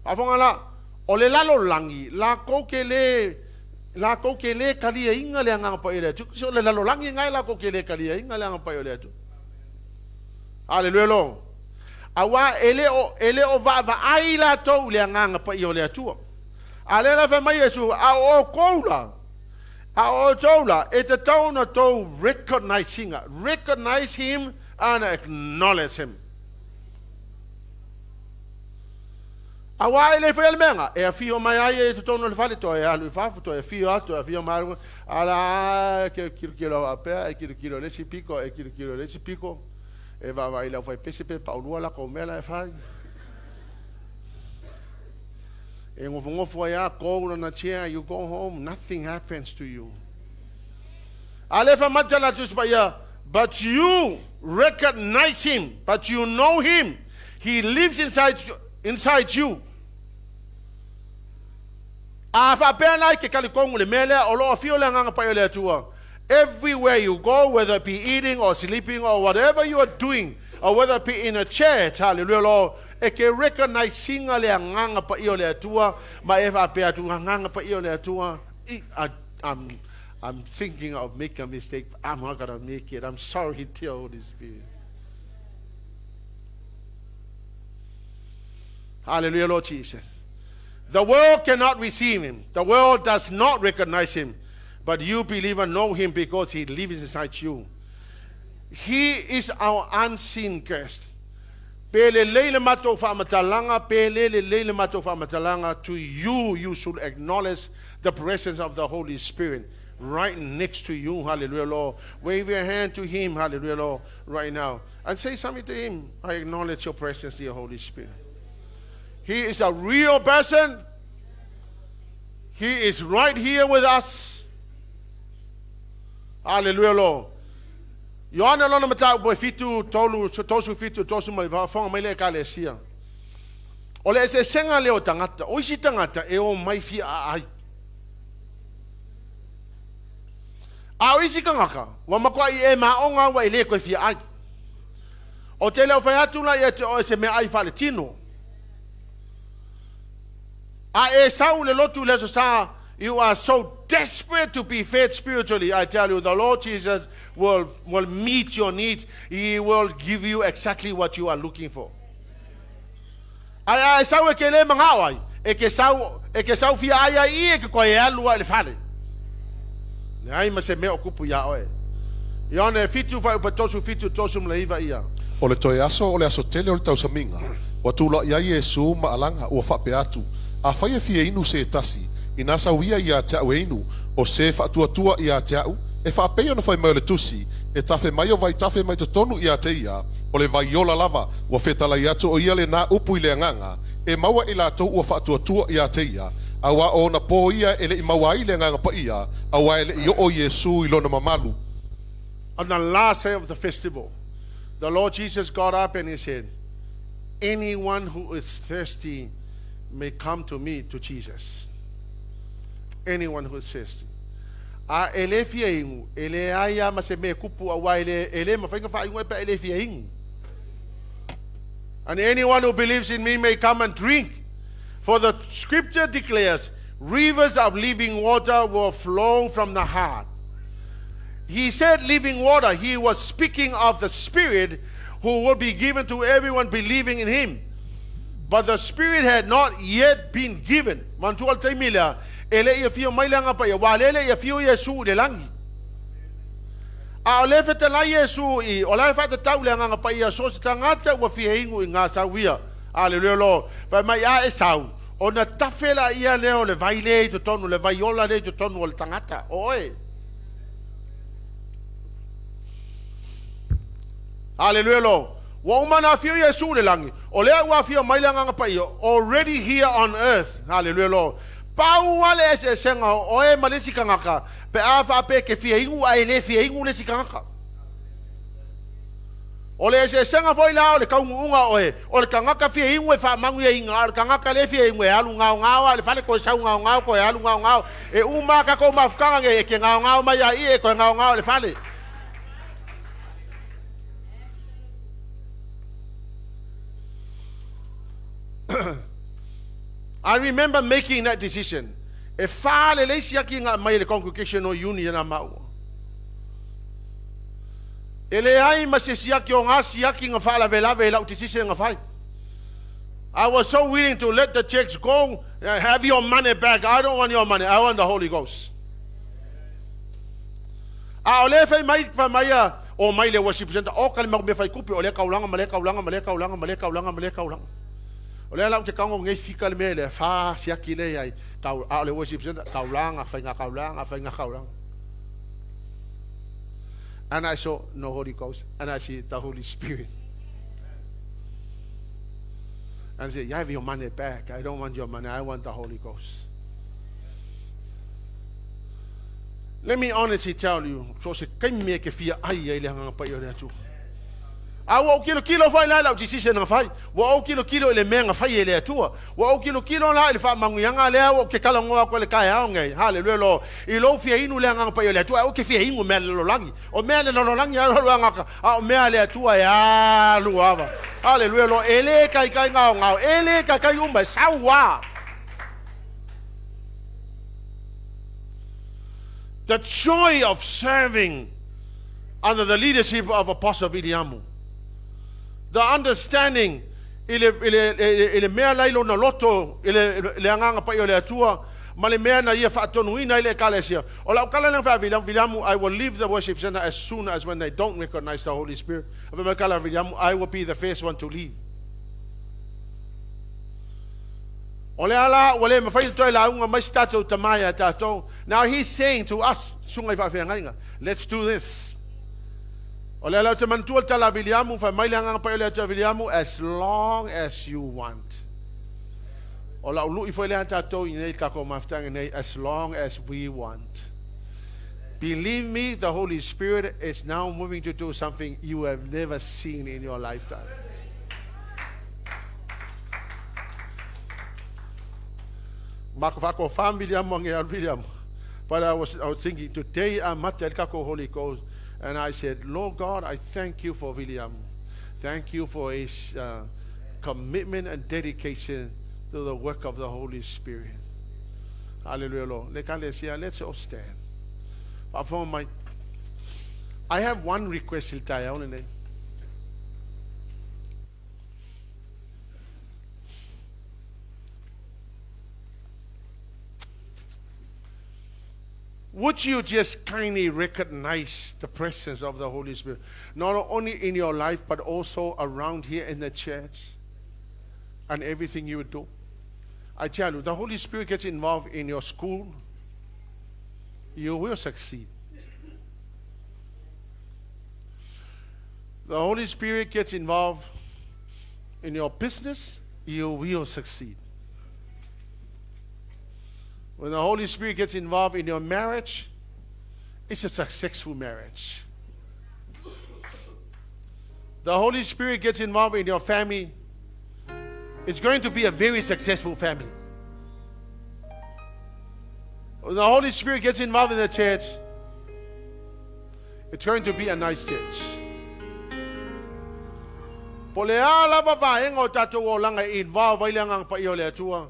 Afonga la, o le lalolagi, la kou ke le, la kou ke le kalia inga le Agaga Paia le Atua. So le lalolagi ngai la kou ke le kalia inga le Agaga Paia le Atua. Hallelujah, Lord. Aua e le o va va ai la tou le Agaga Paia o le Atua. A le la fa mai Iesu, a o kou la. A o outou la, e tatau ona tou recognize ina, recognize him and acknowledge him. Auā e le faia le mea nga, e afio mai ai ia i totonu o le fale, toe alu i fafo, toe afio atu, toe afio mai alu, ala e ke kilokilo faapea, e kilokilo i le isi piko, e kilokilo i le isi piko, e vaavaai i le aufaipese pe paulua lakou mea la e fai. E nofonofo ai lava go lana chair, you go home, nothing happens to you. A lea e faamatala atu se paia, but you recognize him, but you know him, he lives inside, inside you. A faapea la i ke talitonu le mea lea, o lo o afio le Agaga Paia o le Atua, everywhere you go, whether it be eating or sleeping or whatever you are doing, or whether it be in a church, hallelujah, Lord, e ke recognize ina le Agaga Paia o le Atua, ma e faapea atu, Agaga Paia o le Atua, I, I'm, I'm thinking of making a mistake, but I'm not gonna make it. I'm sorry, dear Holy Spirit. Hallelujah, Lord Jesus. The world cannot receive him. The world does not recognize him. But you believer know him because he lives inside you. He is our unseen guest. Pe lelei le matou faamatalaga, pe le lelei le matou faamatalaga, to you, you should acknowledge the presence of the Holy Spirit right next to you. Hallelujah, Lord. Wave your hand to him, hallelujah, Lord, right now. And say something to him. I acknowledge your presence, dear Holy Spirit. He is a real person. He is right here with us. Hallelujah, Lord. Ioane lona mataupu e fitu, tolu, tosu fitu, tosu ma le faafofoga mai le Ekalesia. O le eseesega lea o tagata, o isi tagata e o mai fia aai. A o isi tagata, ua matuai e maoga ua e le toe fia ai. O te le o fai atu la ia te oe se meaai faaletino. A e sau i le lotu i le Aso Sa, you are so desperate to be fed spiritually, I tell you, the Lord Jesus will, will meet your needs. He will give you exactly what you are looking for. Ae a e sau e ke le mangao ai, e ke sau, e ke sau fia ai ai i e ke koe e alu ai le fale. Leai ma se mea o kupu iā oe. Ioane e fitu faaiupa tosu fitu tosu ma le iva ia. O le toe aso o le aso tele o le tausamiga, ua tulaʻi ai Iesu ma alaga, ua faapea atu, Afai e fia inu se tasi, inā sau ia iā te a'u e inu, o se faatuatua iā te a'u, e faapei ona fai mai o le Tusi, E tafe mai o vaitafe mai totonu iā te ia, o le vai ola lava, ua fetalai atu o ia lenā upu i le Agaga, e maua e latou ua faatuatua iā te ia, auā o ona pō ia e le i maua ai le Agaga Paia, auā e le i oo Iesu i lona mamalu. On the last day of the festival, the Lord Jesus got up and he said, Anyone who is thirsty may come to me, to Jesus. Anyone who is thirsty. A e le fia inu, e leai a ma se mea e kupu auā e le, e le mafai ona faaigu ai pe a e le fia inu. And anyone who believes in me may come and drink. For the scripture declares, rivers of living water will flow from the heart. He said living water. He was speaking of the Spirit who will be given to everyone believing in him. But the Spirit had not yet been given. Manatua le taimi lea, e le i afio mai le Agaga Paia, ua lele i afio Iesu i le lagi. A o le fetalai Iesu i, o la e faatatau le Agaga Paia so se tagata ua fia inu i ngā sau ia. Aleluia Lord. Fai mai a e sau, ona tafe la ia lea o le vai lea i totonu, le vai ola lea i totonu o le tagata, o oe. Aleluia Lord. Ua uma ona afio Iesu i le lagi, o lea ua afio mai le Agaga Paia, already here on earth. Haleluia Lord. Pau lava le eseesega o oe ma le isi tagata, pe a faapea e te fia inu ae le fia inu le isi tagata. O le eseesega foi la o le taunuuga o oe, o le tagata fia inu e faamanuiaina, a o le tagata le fia inu e alu gaogao lava i le fale toe sau gaogao toe alu gaogao. E uma lava tatou mafutaga nei, e te gaogao mai lava i i e toe gaogao i le fale. I remember making that decision. E whā le leisi aki ngā mai le congregation o Iuni ana maua. E leai ma se siaki o ngā siaki nga faalavelave i lau decision nga fai. I was so willing to let the checks go, have your money back. I don't want your money. I want the Holy Ghost. A o lea fai mai fai mai a o mai le worship center o ka le mau mea fai kupe o lea kaulanga ma lea kaulanga ma lea kaulanga ma lea kaulanga ma lea kaulanga. O lea la ou te tago nei fika le mea lea fa siaki lea i ai kau a o le worship center kaulanga faiga kaulanga faiga kaulanga. And I saw no Holy Ghost and I see the Holy Spirit. And I said, you have your money back. I don't want your money. I want the Holy Ghost. Let me honestly tell you, so se kaimi e ke fia ai ai le hanga pai o le atu. A ua ou kilokilo foi la i lau decision na fai. Ua ou kilokilo i le mea na fai e le Atua. Ua ou kilokilo la i le faamanuiaga lea ua ou ke talanoa atu ai le taeao nei. Haleluia Lord. I lou fia inu le Agaga Paia o le Atua, ae ou ke fia inu mea a le lalolagi. O mea a le lalolagi e alualu agaka, a o mea a le Atua e alu ava. Haleluia Lord. E le taitai gaogao, e le taitai uma, e sau a. The joy of serving under the leadership of Apostle Viliamu. The understanding i le, i le, i le mea la i lona loto i le, le agaga paia o le Atua ma le mea na ia faatonuina ai le ekalesia. O lau tala lea na fai a Viliamu, Viliamu, I will leave the worship center as soon as when they don't recognize the Holy Spirit. Fai mai tala a Viliamu, I will be the first one to leave. O le ala ua le mafai ona toe lauga mai se tatou tama ia tatou. Now he's saying to us, susuga i faafeagaiga, let's do this. O le ala ou te manatua le tala a Viliamu, fai mai le Agaga Paia o le Atua Viliamu, as long as you want. O lau lui foi lea tatou i nei takou mafutaga nei, as long as we want. Believe me, the Holy Spirit is now moving to do something you have never seen in your lifetime. But I was, I was thinking, today I'm at the Holy Ghost. And I said, Lord God, I thank you for William. Thank you for his uh, commitment and dedication to the work of the Holy Spirit. Hallelujah, Lord. Let's all stand. I have one request. Would you just kindly recognize the presence of the Holy Spirit, not only in your life, but also around here in the church and everything you do? I tell you, the Holy Spirit gets involved in your school, you will succeed. The Holy Spirit gets involved in your business, you will succeed. When the Holy Spirit gets involved in your marriage, it's a successful marriage. The Holy Spirit gets involved in your family, it's going to be a very successful family. When the Holy Spirit gets involved in the church, it's going to be a nice church. Po le a lava vaega o tatou olaga e involve ai le Agaga Paia o le Atua,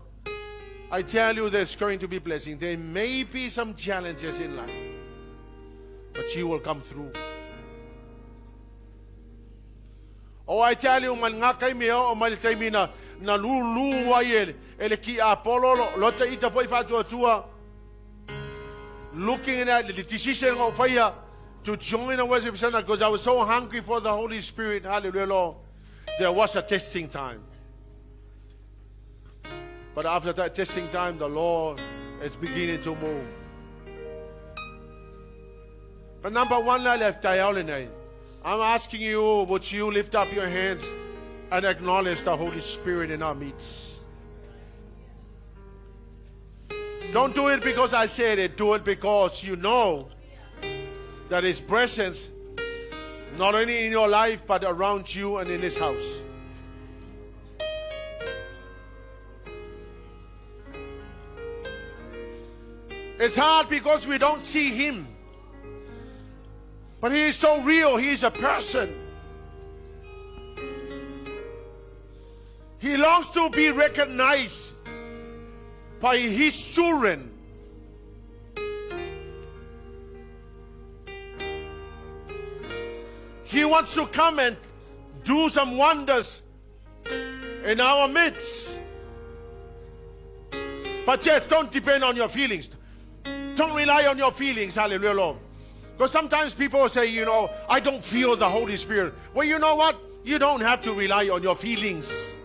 I tell you there's going to be blessing. There may be some challenges in life, but you will come through. Oh, I tell you, mai ngā taimi e oo mai le taimi na, na lūlū ai e, e le ki Apollo, lo, lo te ita foi whaatuatua, looking at the decision o whaia to join the worship center because I was so hungry for the Holy Spirit. Hallelujah, Lord. There was a testing time. But after that testing time, the Lord is beginning to move. But number one, I'm asking you, would you lift up your hands and acknowledge the Holy Spirit in our midst? Don't do it because I said it. Do it because you know that His presence, not only in your life, but around you and in His house. It's hard because we don't see Him. But He is so real. He is a person. He longs to be recognized by His children. He wants to come and do some wonders in our midst. But yet, don't depend on your feelings. Don't rely on your feelings. Hallelujah, Lord. Because sometimes people say, you know, I don't feel the Holy Spirit. Well, you know what? You don't have to rely on your feelings.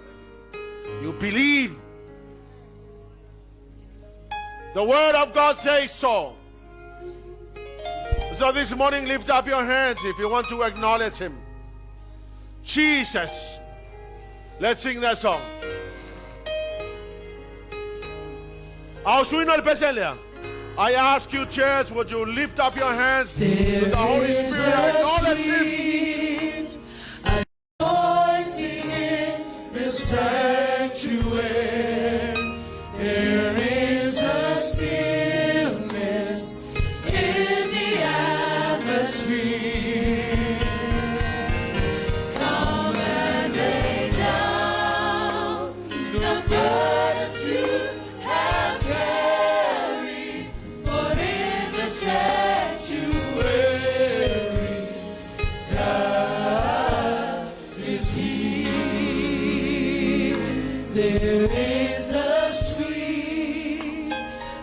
You believe. The Word of God says so. So this morning, lift up your hands if you want to acknowledge Him. Jesus. Let's sing that song. I ask you, church, would you lift up your hands to the Holy Spirit and acknowledge Him? Anointing in the sanctuary. There is a stillness in the atmosphere. Come and lay down the burdens you have carried, for in the sanctuary, God is here. There is a sweet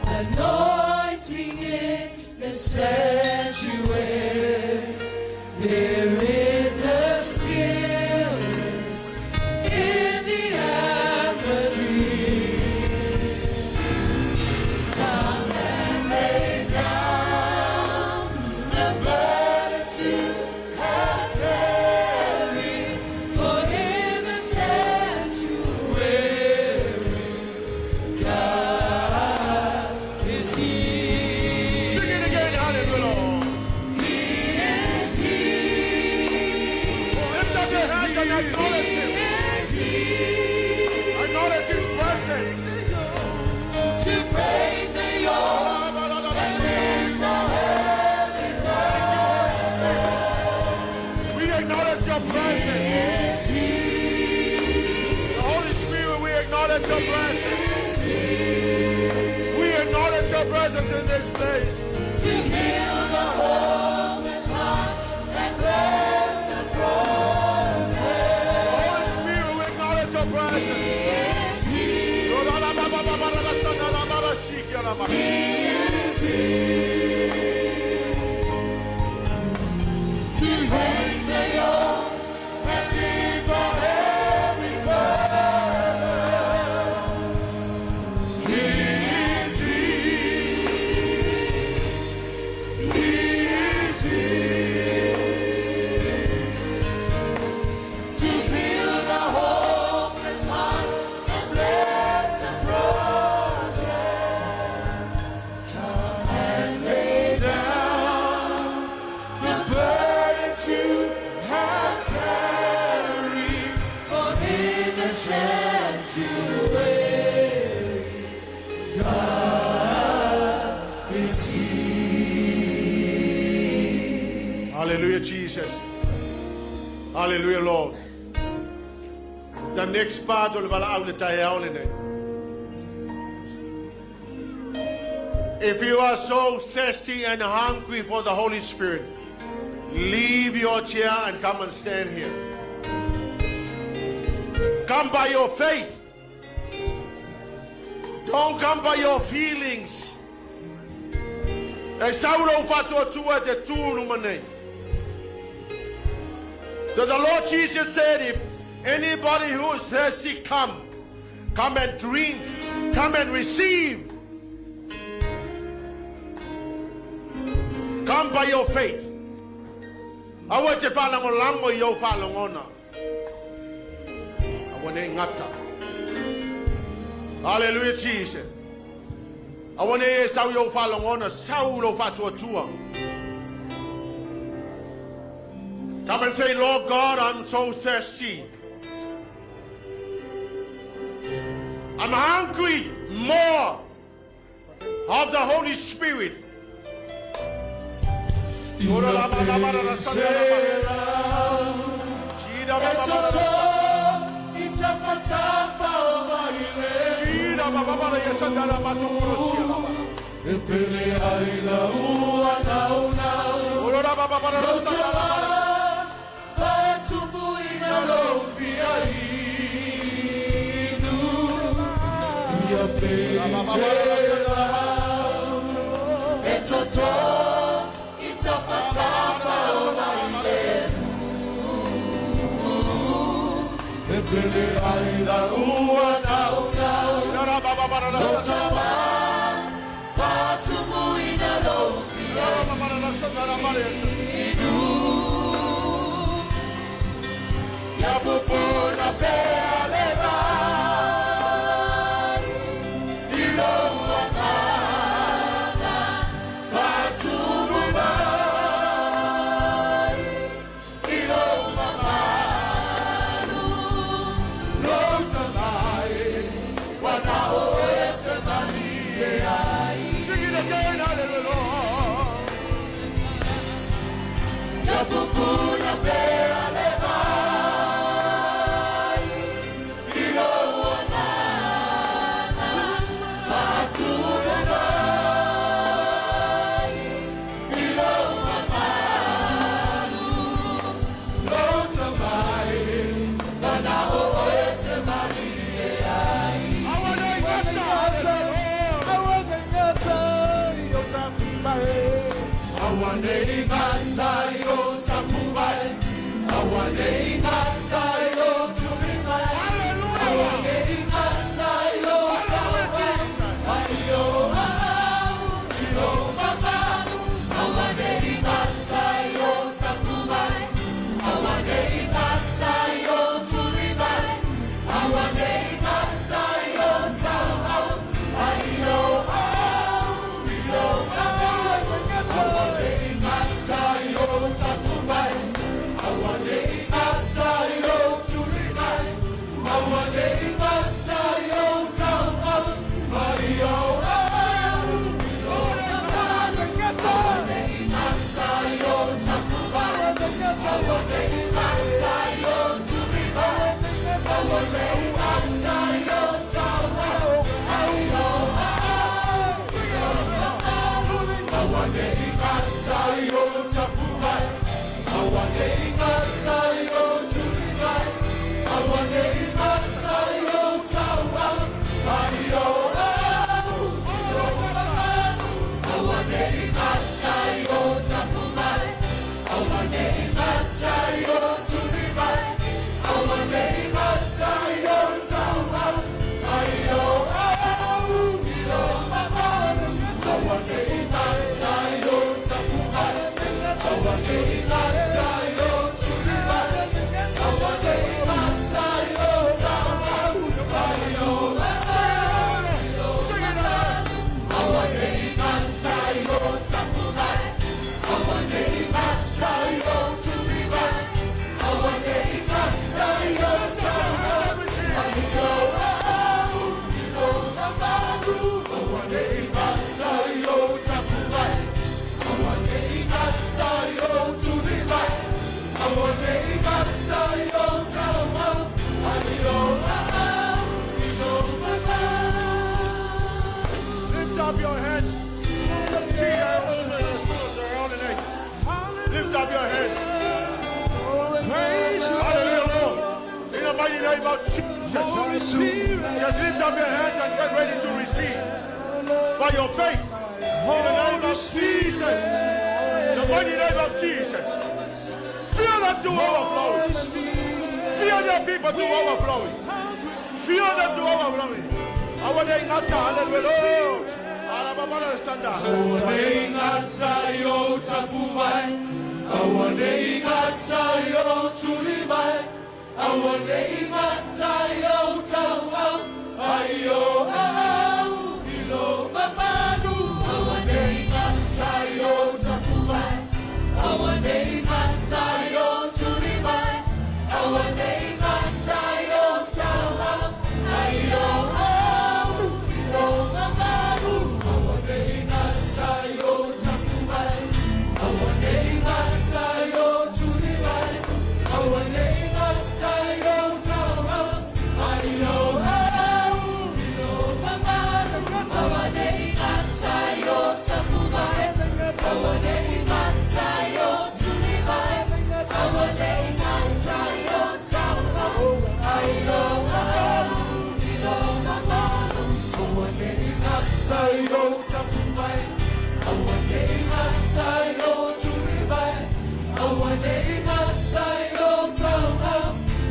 anointing in the sanctuary. There is a stillness in the atmosphere. Come and lay down the burdens you have carried, for in the sanctuary, God is here. Sing it again, hallelujah. Lord. He is here. Lift up your hands and acknowledge Him. He is here Acknowledge His presence. to break the yoke and lift the heavy We acknowledge your presence. He is here. The Holy Spirit, we acknowledge your presence. We acknowledge your presence in this place. To heal the hopeless heart and bless the broken. The Holy Spirit, we acknowledge your presence. He is here. He is here to break the yoke and lift the heavy burden. He is here. He is here to heal the hopeless heart and bless the broken. Come and lay down the burdens you have carried, for in the sanctuary, God is here. Hallelujah, Jesus. Hallelujah, Lord. The next part o le valaau le taeao lenei. If you are so thirsty and hungry for the Holy Spirit, leave your chair and come and stand here. Come by your faith. Don't come by your feelings. E sau lou faatuatua te tu i luma nei. So the Lord Jesus said, if anybody who is thirsty, come. Come and drink. Come and receive. Come by your faith. Aua e te faalagolago i ou faalogona. Aua nei gata. Hallelujah, Jesus. Aua nei e sau i ou faalogona, sau i lou faatuatua. Come and say, Lord God, I'm so thirsty. I'm hungry more of the Holy Spirit. Sing it again, hallelujah. Lift up your hands. Lift up your hands. Hallelujah, Lord. In the mighty name of Jesus. Just lift up your hands and get ready to receive by your faith. In the name of Jesus. The mighty name of Jesus. Fill them to overflowing. Fill the people to overflowing. Fill them to overflowing.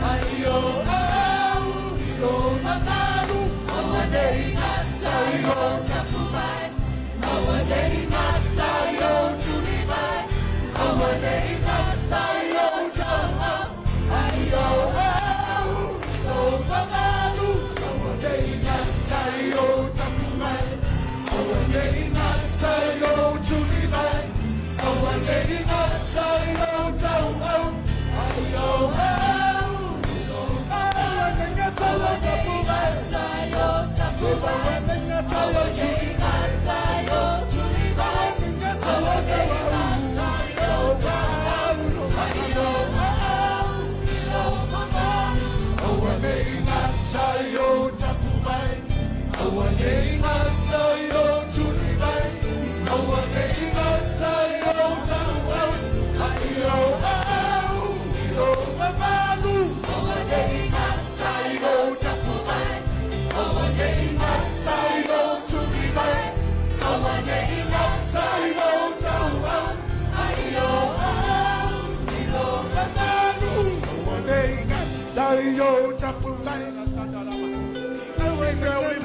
Hallelujah.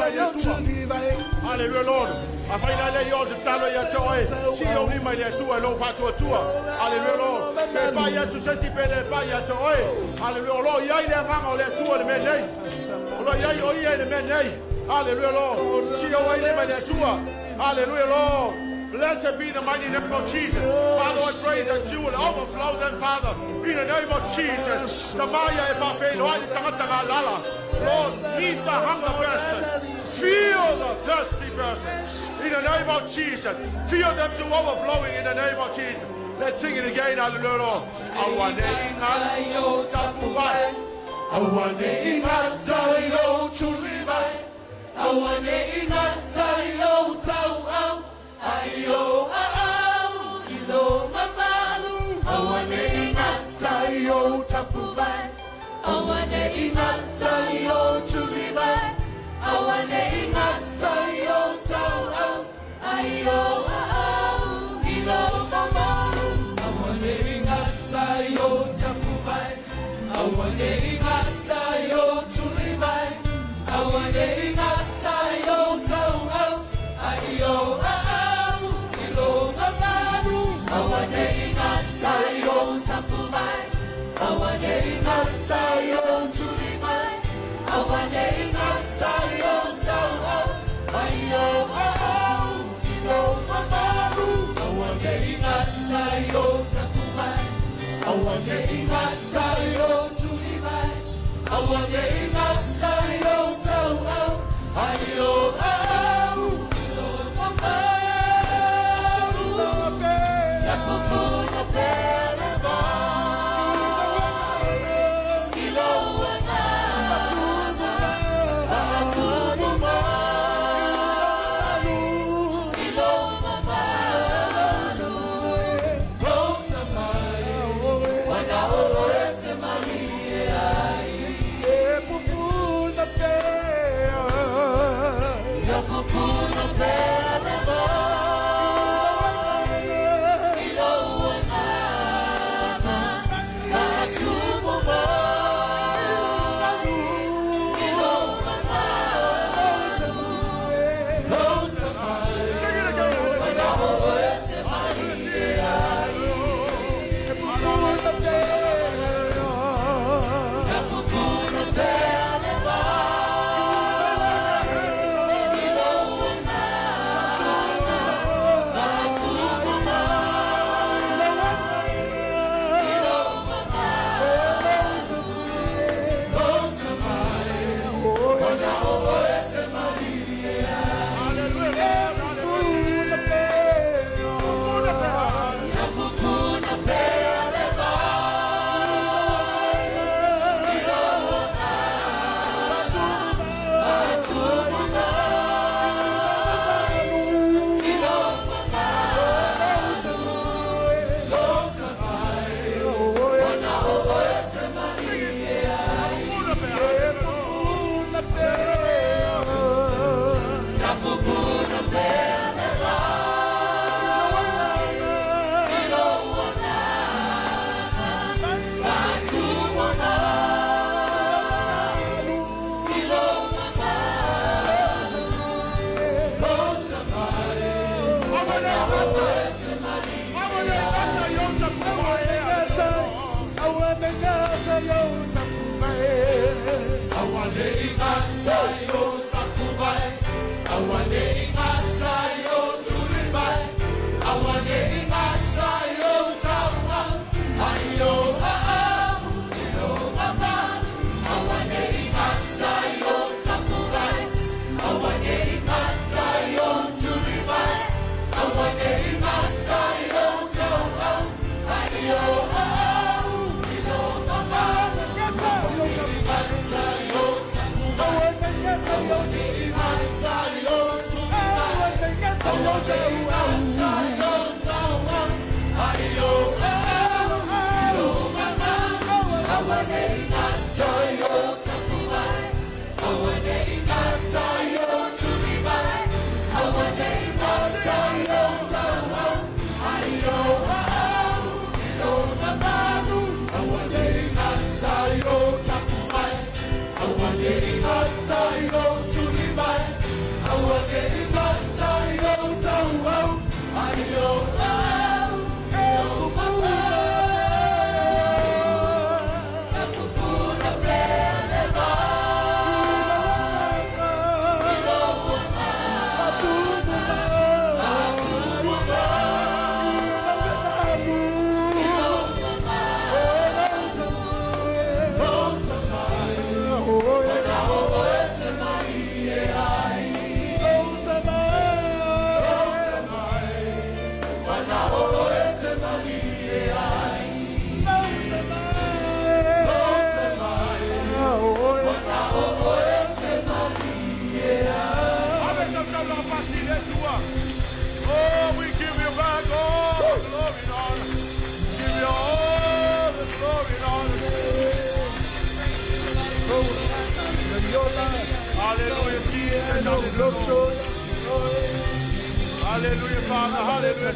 mai le Atua. Hallelujah, Lord. Afai la le i o te talo ia te oe. Si o ni mai le Atua e lou faatuatua. Hallelujah, Lord. Pe pai atu se isi pe le pai ia te oe. Hallelujah. O lo o i ai le agaga o le Atua i le mea nei. O lo o i ai o ia i le mea nei. Hallelujah, Lord. Si o ai le mai le Atua. Hallelujah, Lord. Blessed be the mighty name of Jesus. Father, I pray that you will overflow them, Father, in the name of Jesus. Tamaia e whawhelo ai le tangata ngā lala. Lord, meet the hunger person. Feel the thirsty person. In the name of Jesus. Feel them to overflowing in the name of Jesus. Let's sing it again. Hallelujah, Lord. Aua ne i ngā tapu vai. Aua ne i gata i lou tuli mai, aua ne i gata i lou tauau, a i ou aao i lou mamalu. Aua ne i gata i ou tapuvae, aua ne i gata i ou tuli mai, aua ne i gata i ou tauau, a i ou aao i lou mamalu. Aua ne i gata i ou tapuvae, aua ne i gata i ou tuli mai, aua ne i gata i ou tauau, a i ou aao i lou mamalu. Aua ne i gata i ou tapuvae, aua ne i gata i ou tuli mai, aua ne i gata i ou tauau, a i ou aao i lou mamalu. Aua ne i gata i ou tapuvae, aua ne i gata i ou tuli mai, aua ne i gata i ou tauau, a i ou aao i lou mamalu. Ia pupuna pea le vai i lou agaga faatumu mai i lou mamalu. Lou tamai wana o oe e te malie ai. E pupuna pea. Ia pupuna pea le vai i lou agaga faatumu mai i lou mamalu. Lou tamai Sing it again. wana o oe e te malie ai. Pupuna pea. Ia pupuna pea le vai i lou agaga faatumu mai i lou mamalu. Lou tamai wana o oe e te malie ai. Hallelujah. Pupuna pea. Ia pupuna pea le vai i lou agaga faatumu mai i lou mamalu. Lou tamai wana o oe e te malie ai. Pupuna pea. Ia pupuna pea le vai i lou agaga faatumu mai i lou mamalu. Lou tamai wana o oe e te malie ai. Aua ne i gata i ou tapuvae, aua ne i gata i ou tuli mai, aua ne i gata i ou tauau, a i ou aao i lou mamalu. Aua ne i gata i ou tapuvae, aua ne i gata i ou tuli mai, aua ne i gata i ou tauau, a i ou aao i lou mamalu. Aua ne i gata i ou tapuvae, aua ne i gata i ou tuli mai, aua ne i gata i ou tauau, a i ou aao i lou mamalu. Aua ne i gata i ou tapuvae, aua ne i gata i ou tuli mai, aua ne i gata i ou tauau, a i ou aao i lou mamalu. Aua ne i gata i ou tapuvae, aua ne i gata i ou tuli mai, Oh, we give you back all the glory and honor. Give you all the glory and honor. Hallelujah, Jesus. Hallelujah. Hallelujah, Father. Hallelujah.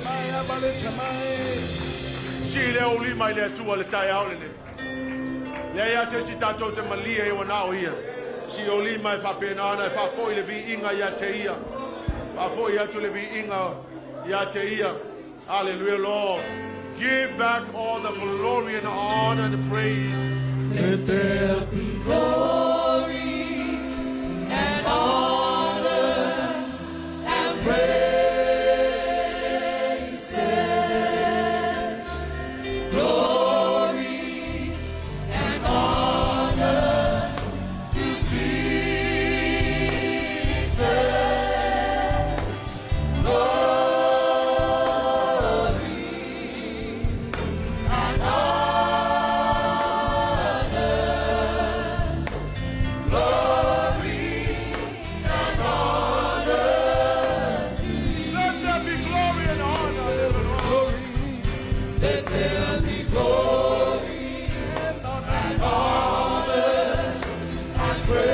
Si le o lima i le atua le tai au le. Le ia se si tātou te malia e wana o ia. Si o lima e whapena ana e whafoi le vi inga ia te ia. Whafoi atu le vi inga ia te ia. Hallelujah, Lord. Give back all the glory and honor and praise. Let there be glory and honor and praises. Glory and honor to Jesus. Glory and honor. Glory and honor to you. Let there be glory and honor. Let there be glory and honor and praises.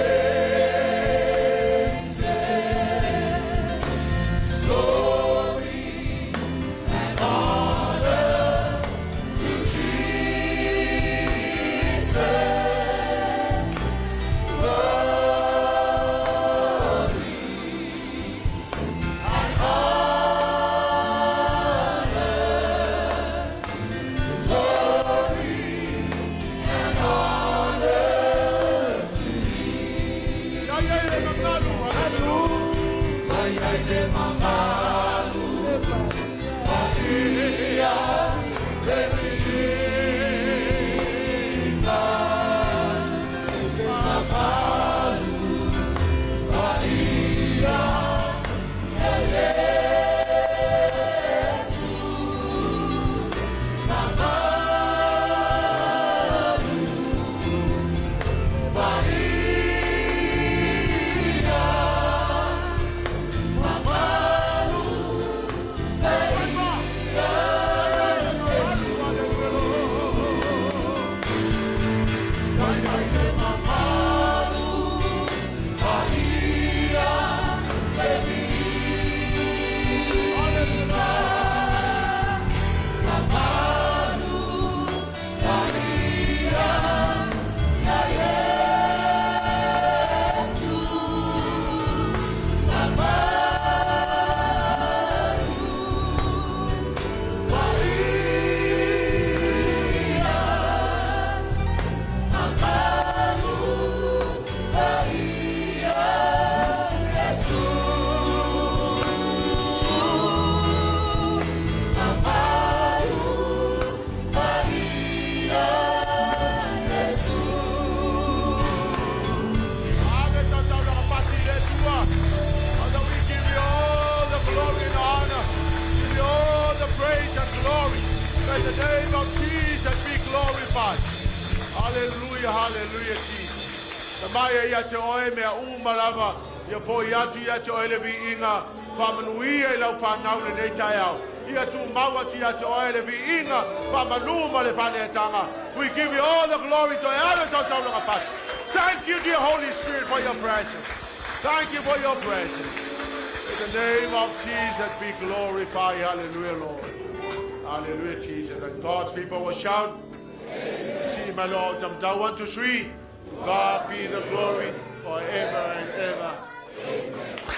Glory and honor to Jesus. Glory and honor. Glory and honor to Ya ya le mamalu. Hallelujah. Ai le mamalu Maria le viina Mamalu Maria Yesu Mamalu Maria Mamalu Father, we give you all the glory and honor. Give you all the praise and glory. May the name of Jesus be glorified. Hallelujah, hallelujah, Jesus. The maya ia te oe mea umalava. Ia fo ia tu ia te oe le vi inga. Whamanuia i lau whanau le nei tai au. Ia tu maua tu ia te oe le vi inga. Whamanuma le whaneatanga. We give you all the glory to Thank you, dear Holy Spirit, for your presence. Thank you for your presence. May the name of Jesus be glorified. Hallelujah, Lord. Hallelujah, Jesus. And God's people will shout. See, my Lord, jump down. 1, 2, 3. God be the glory forever and ever. Amen.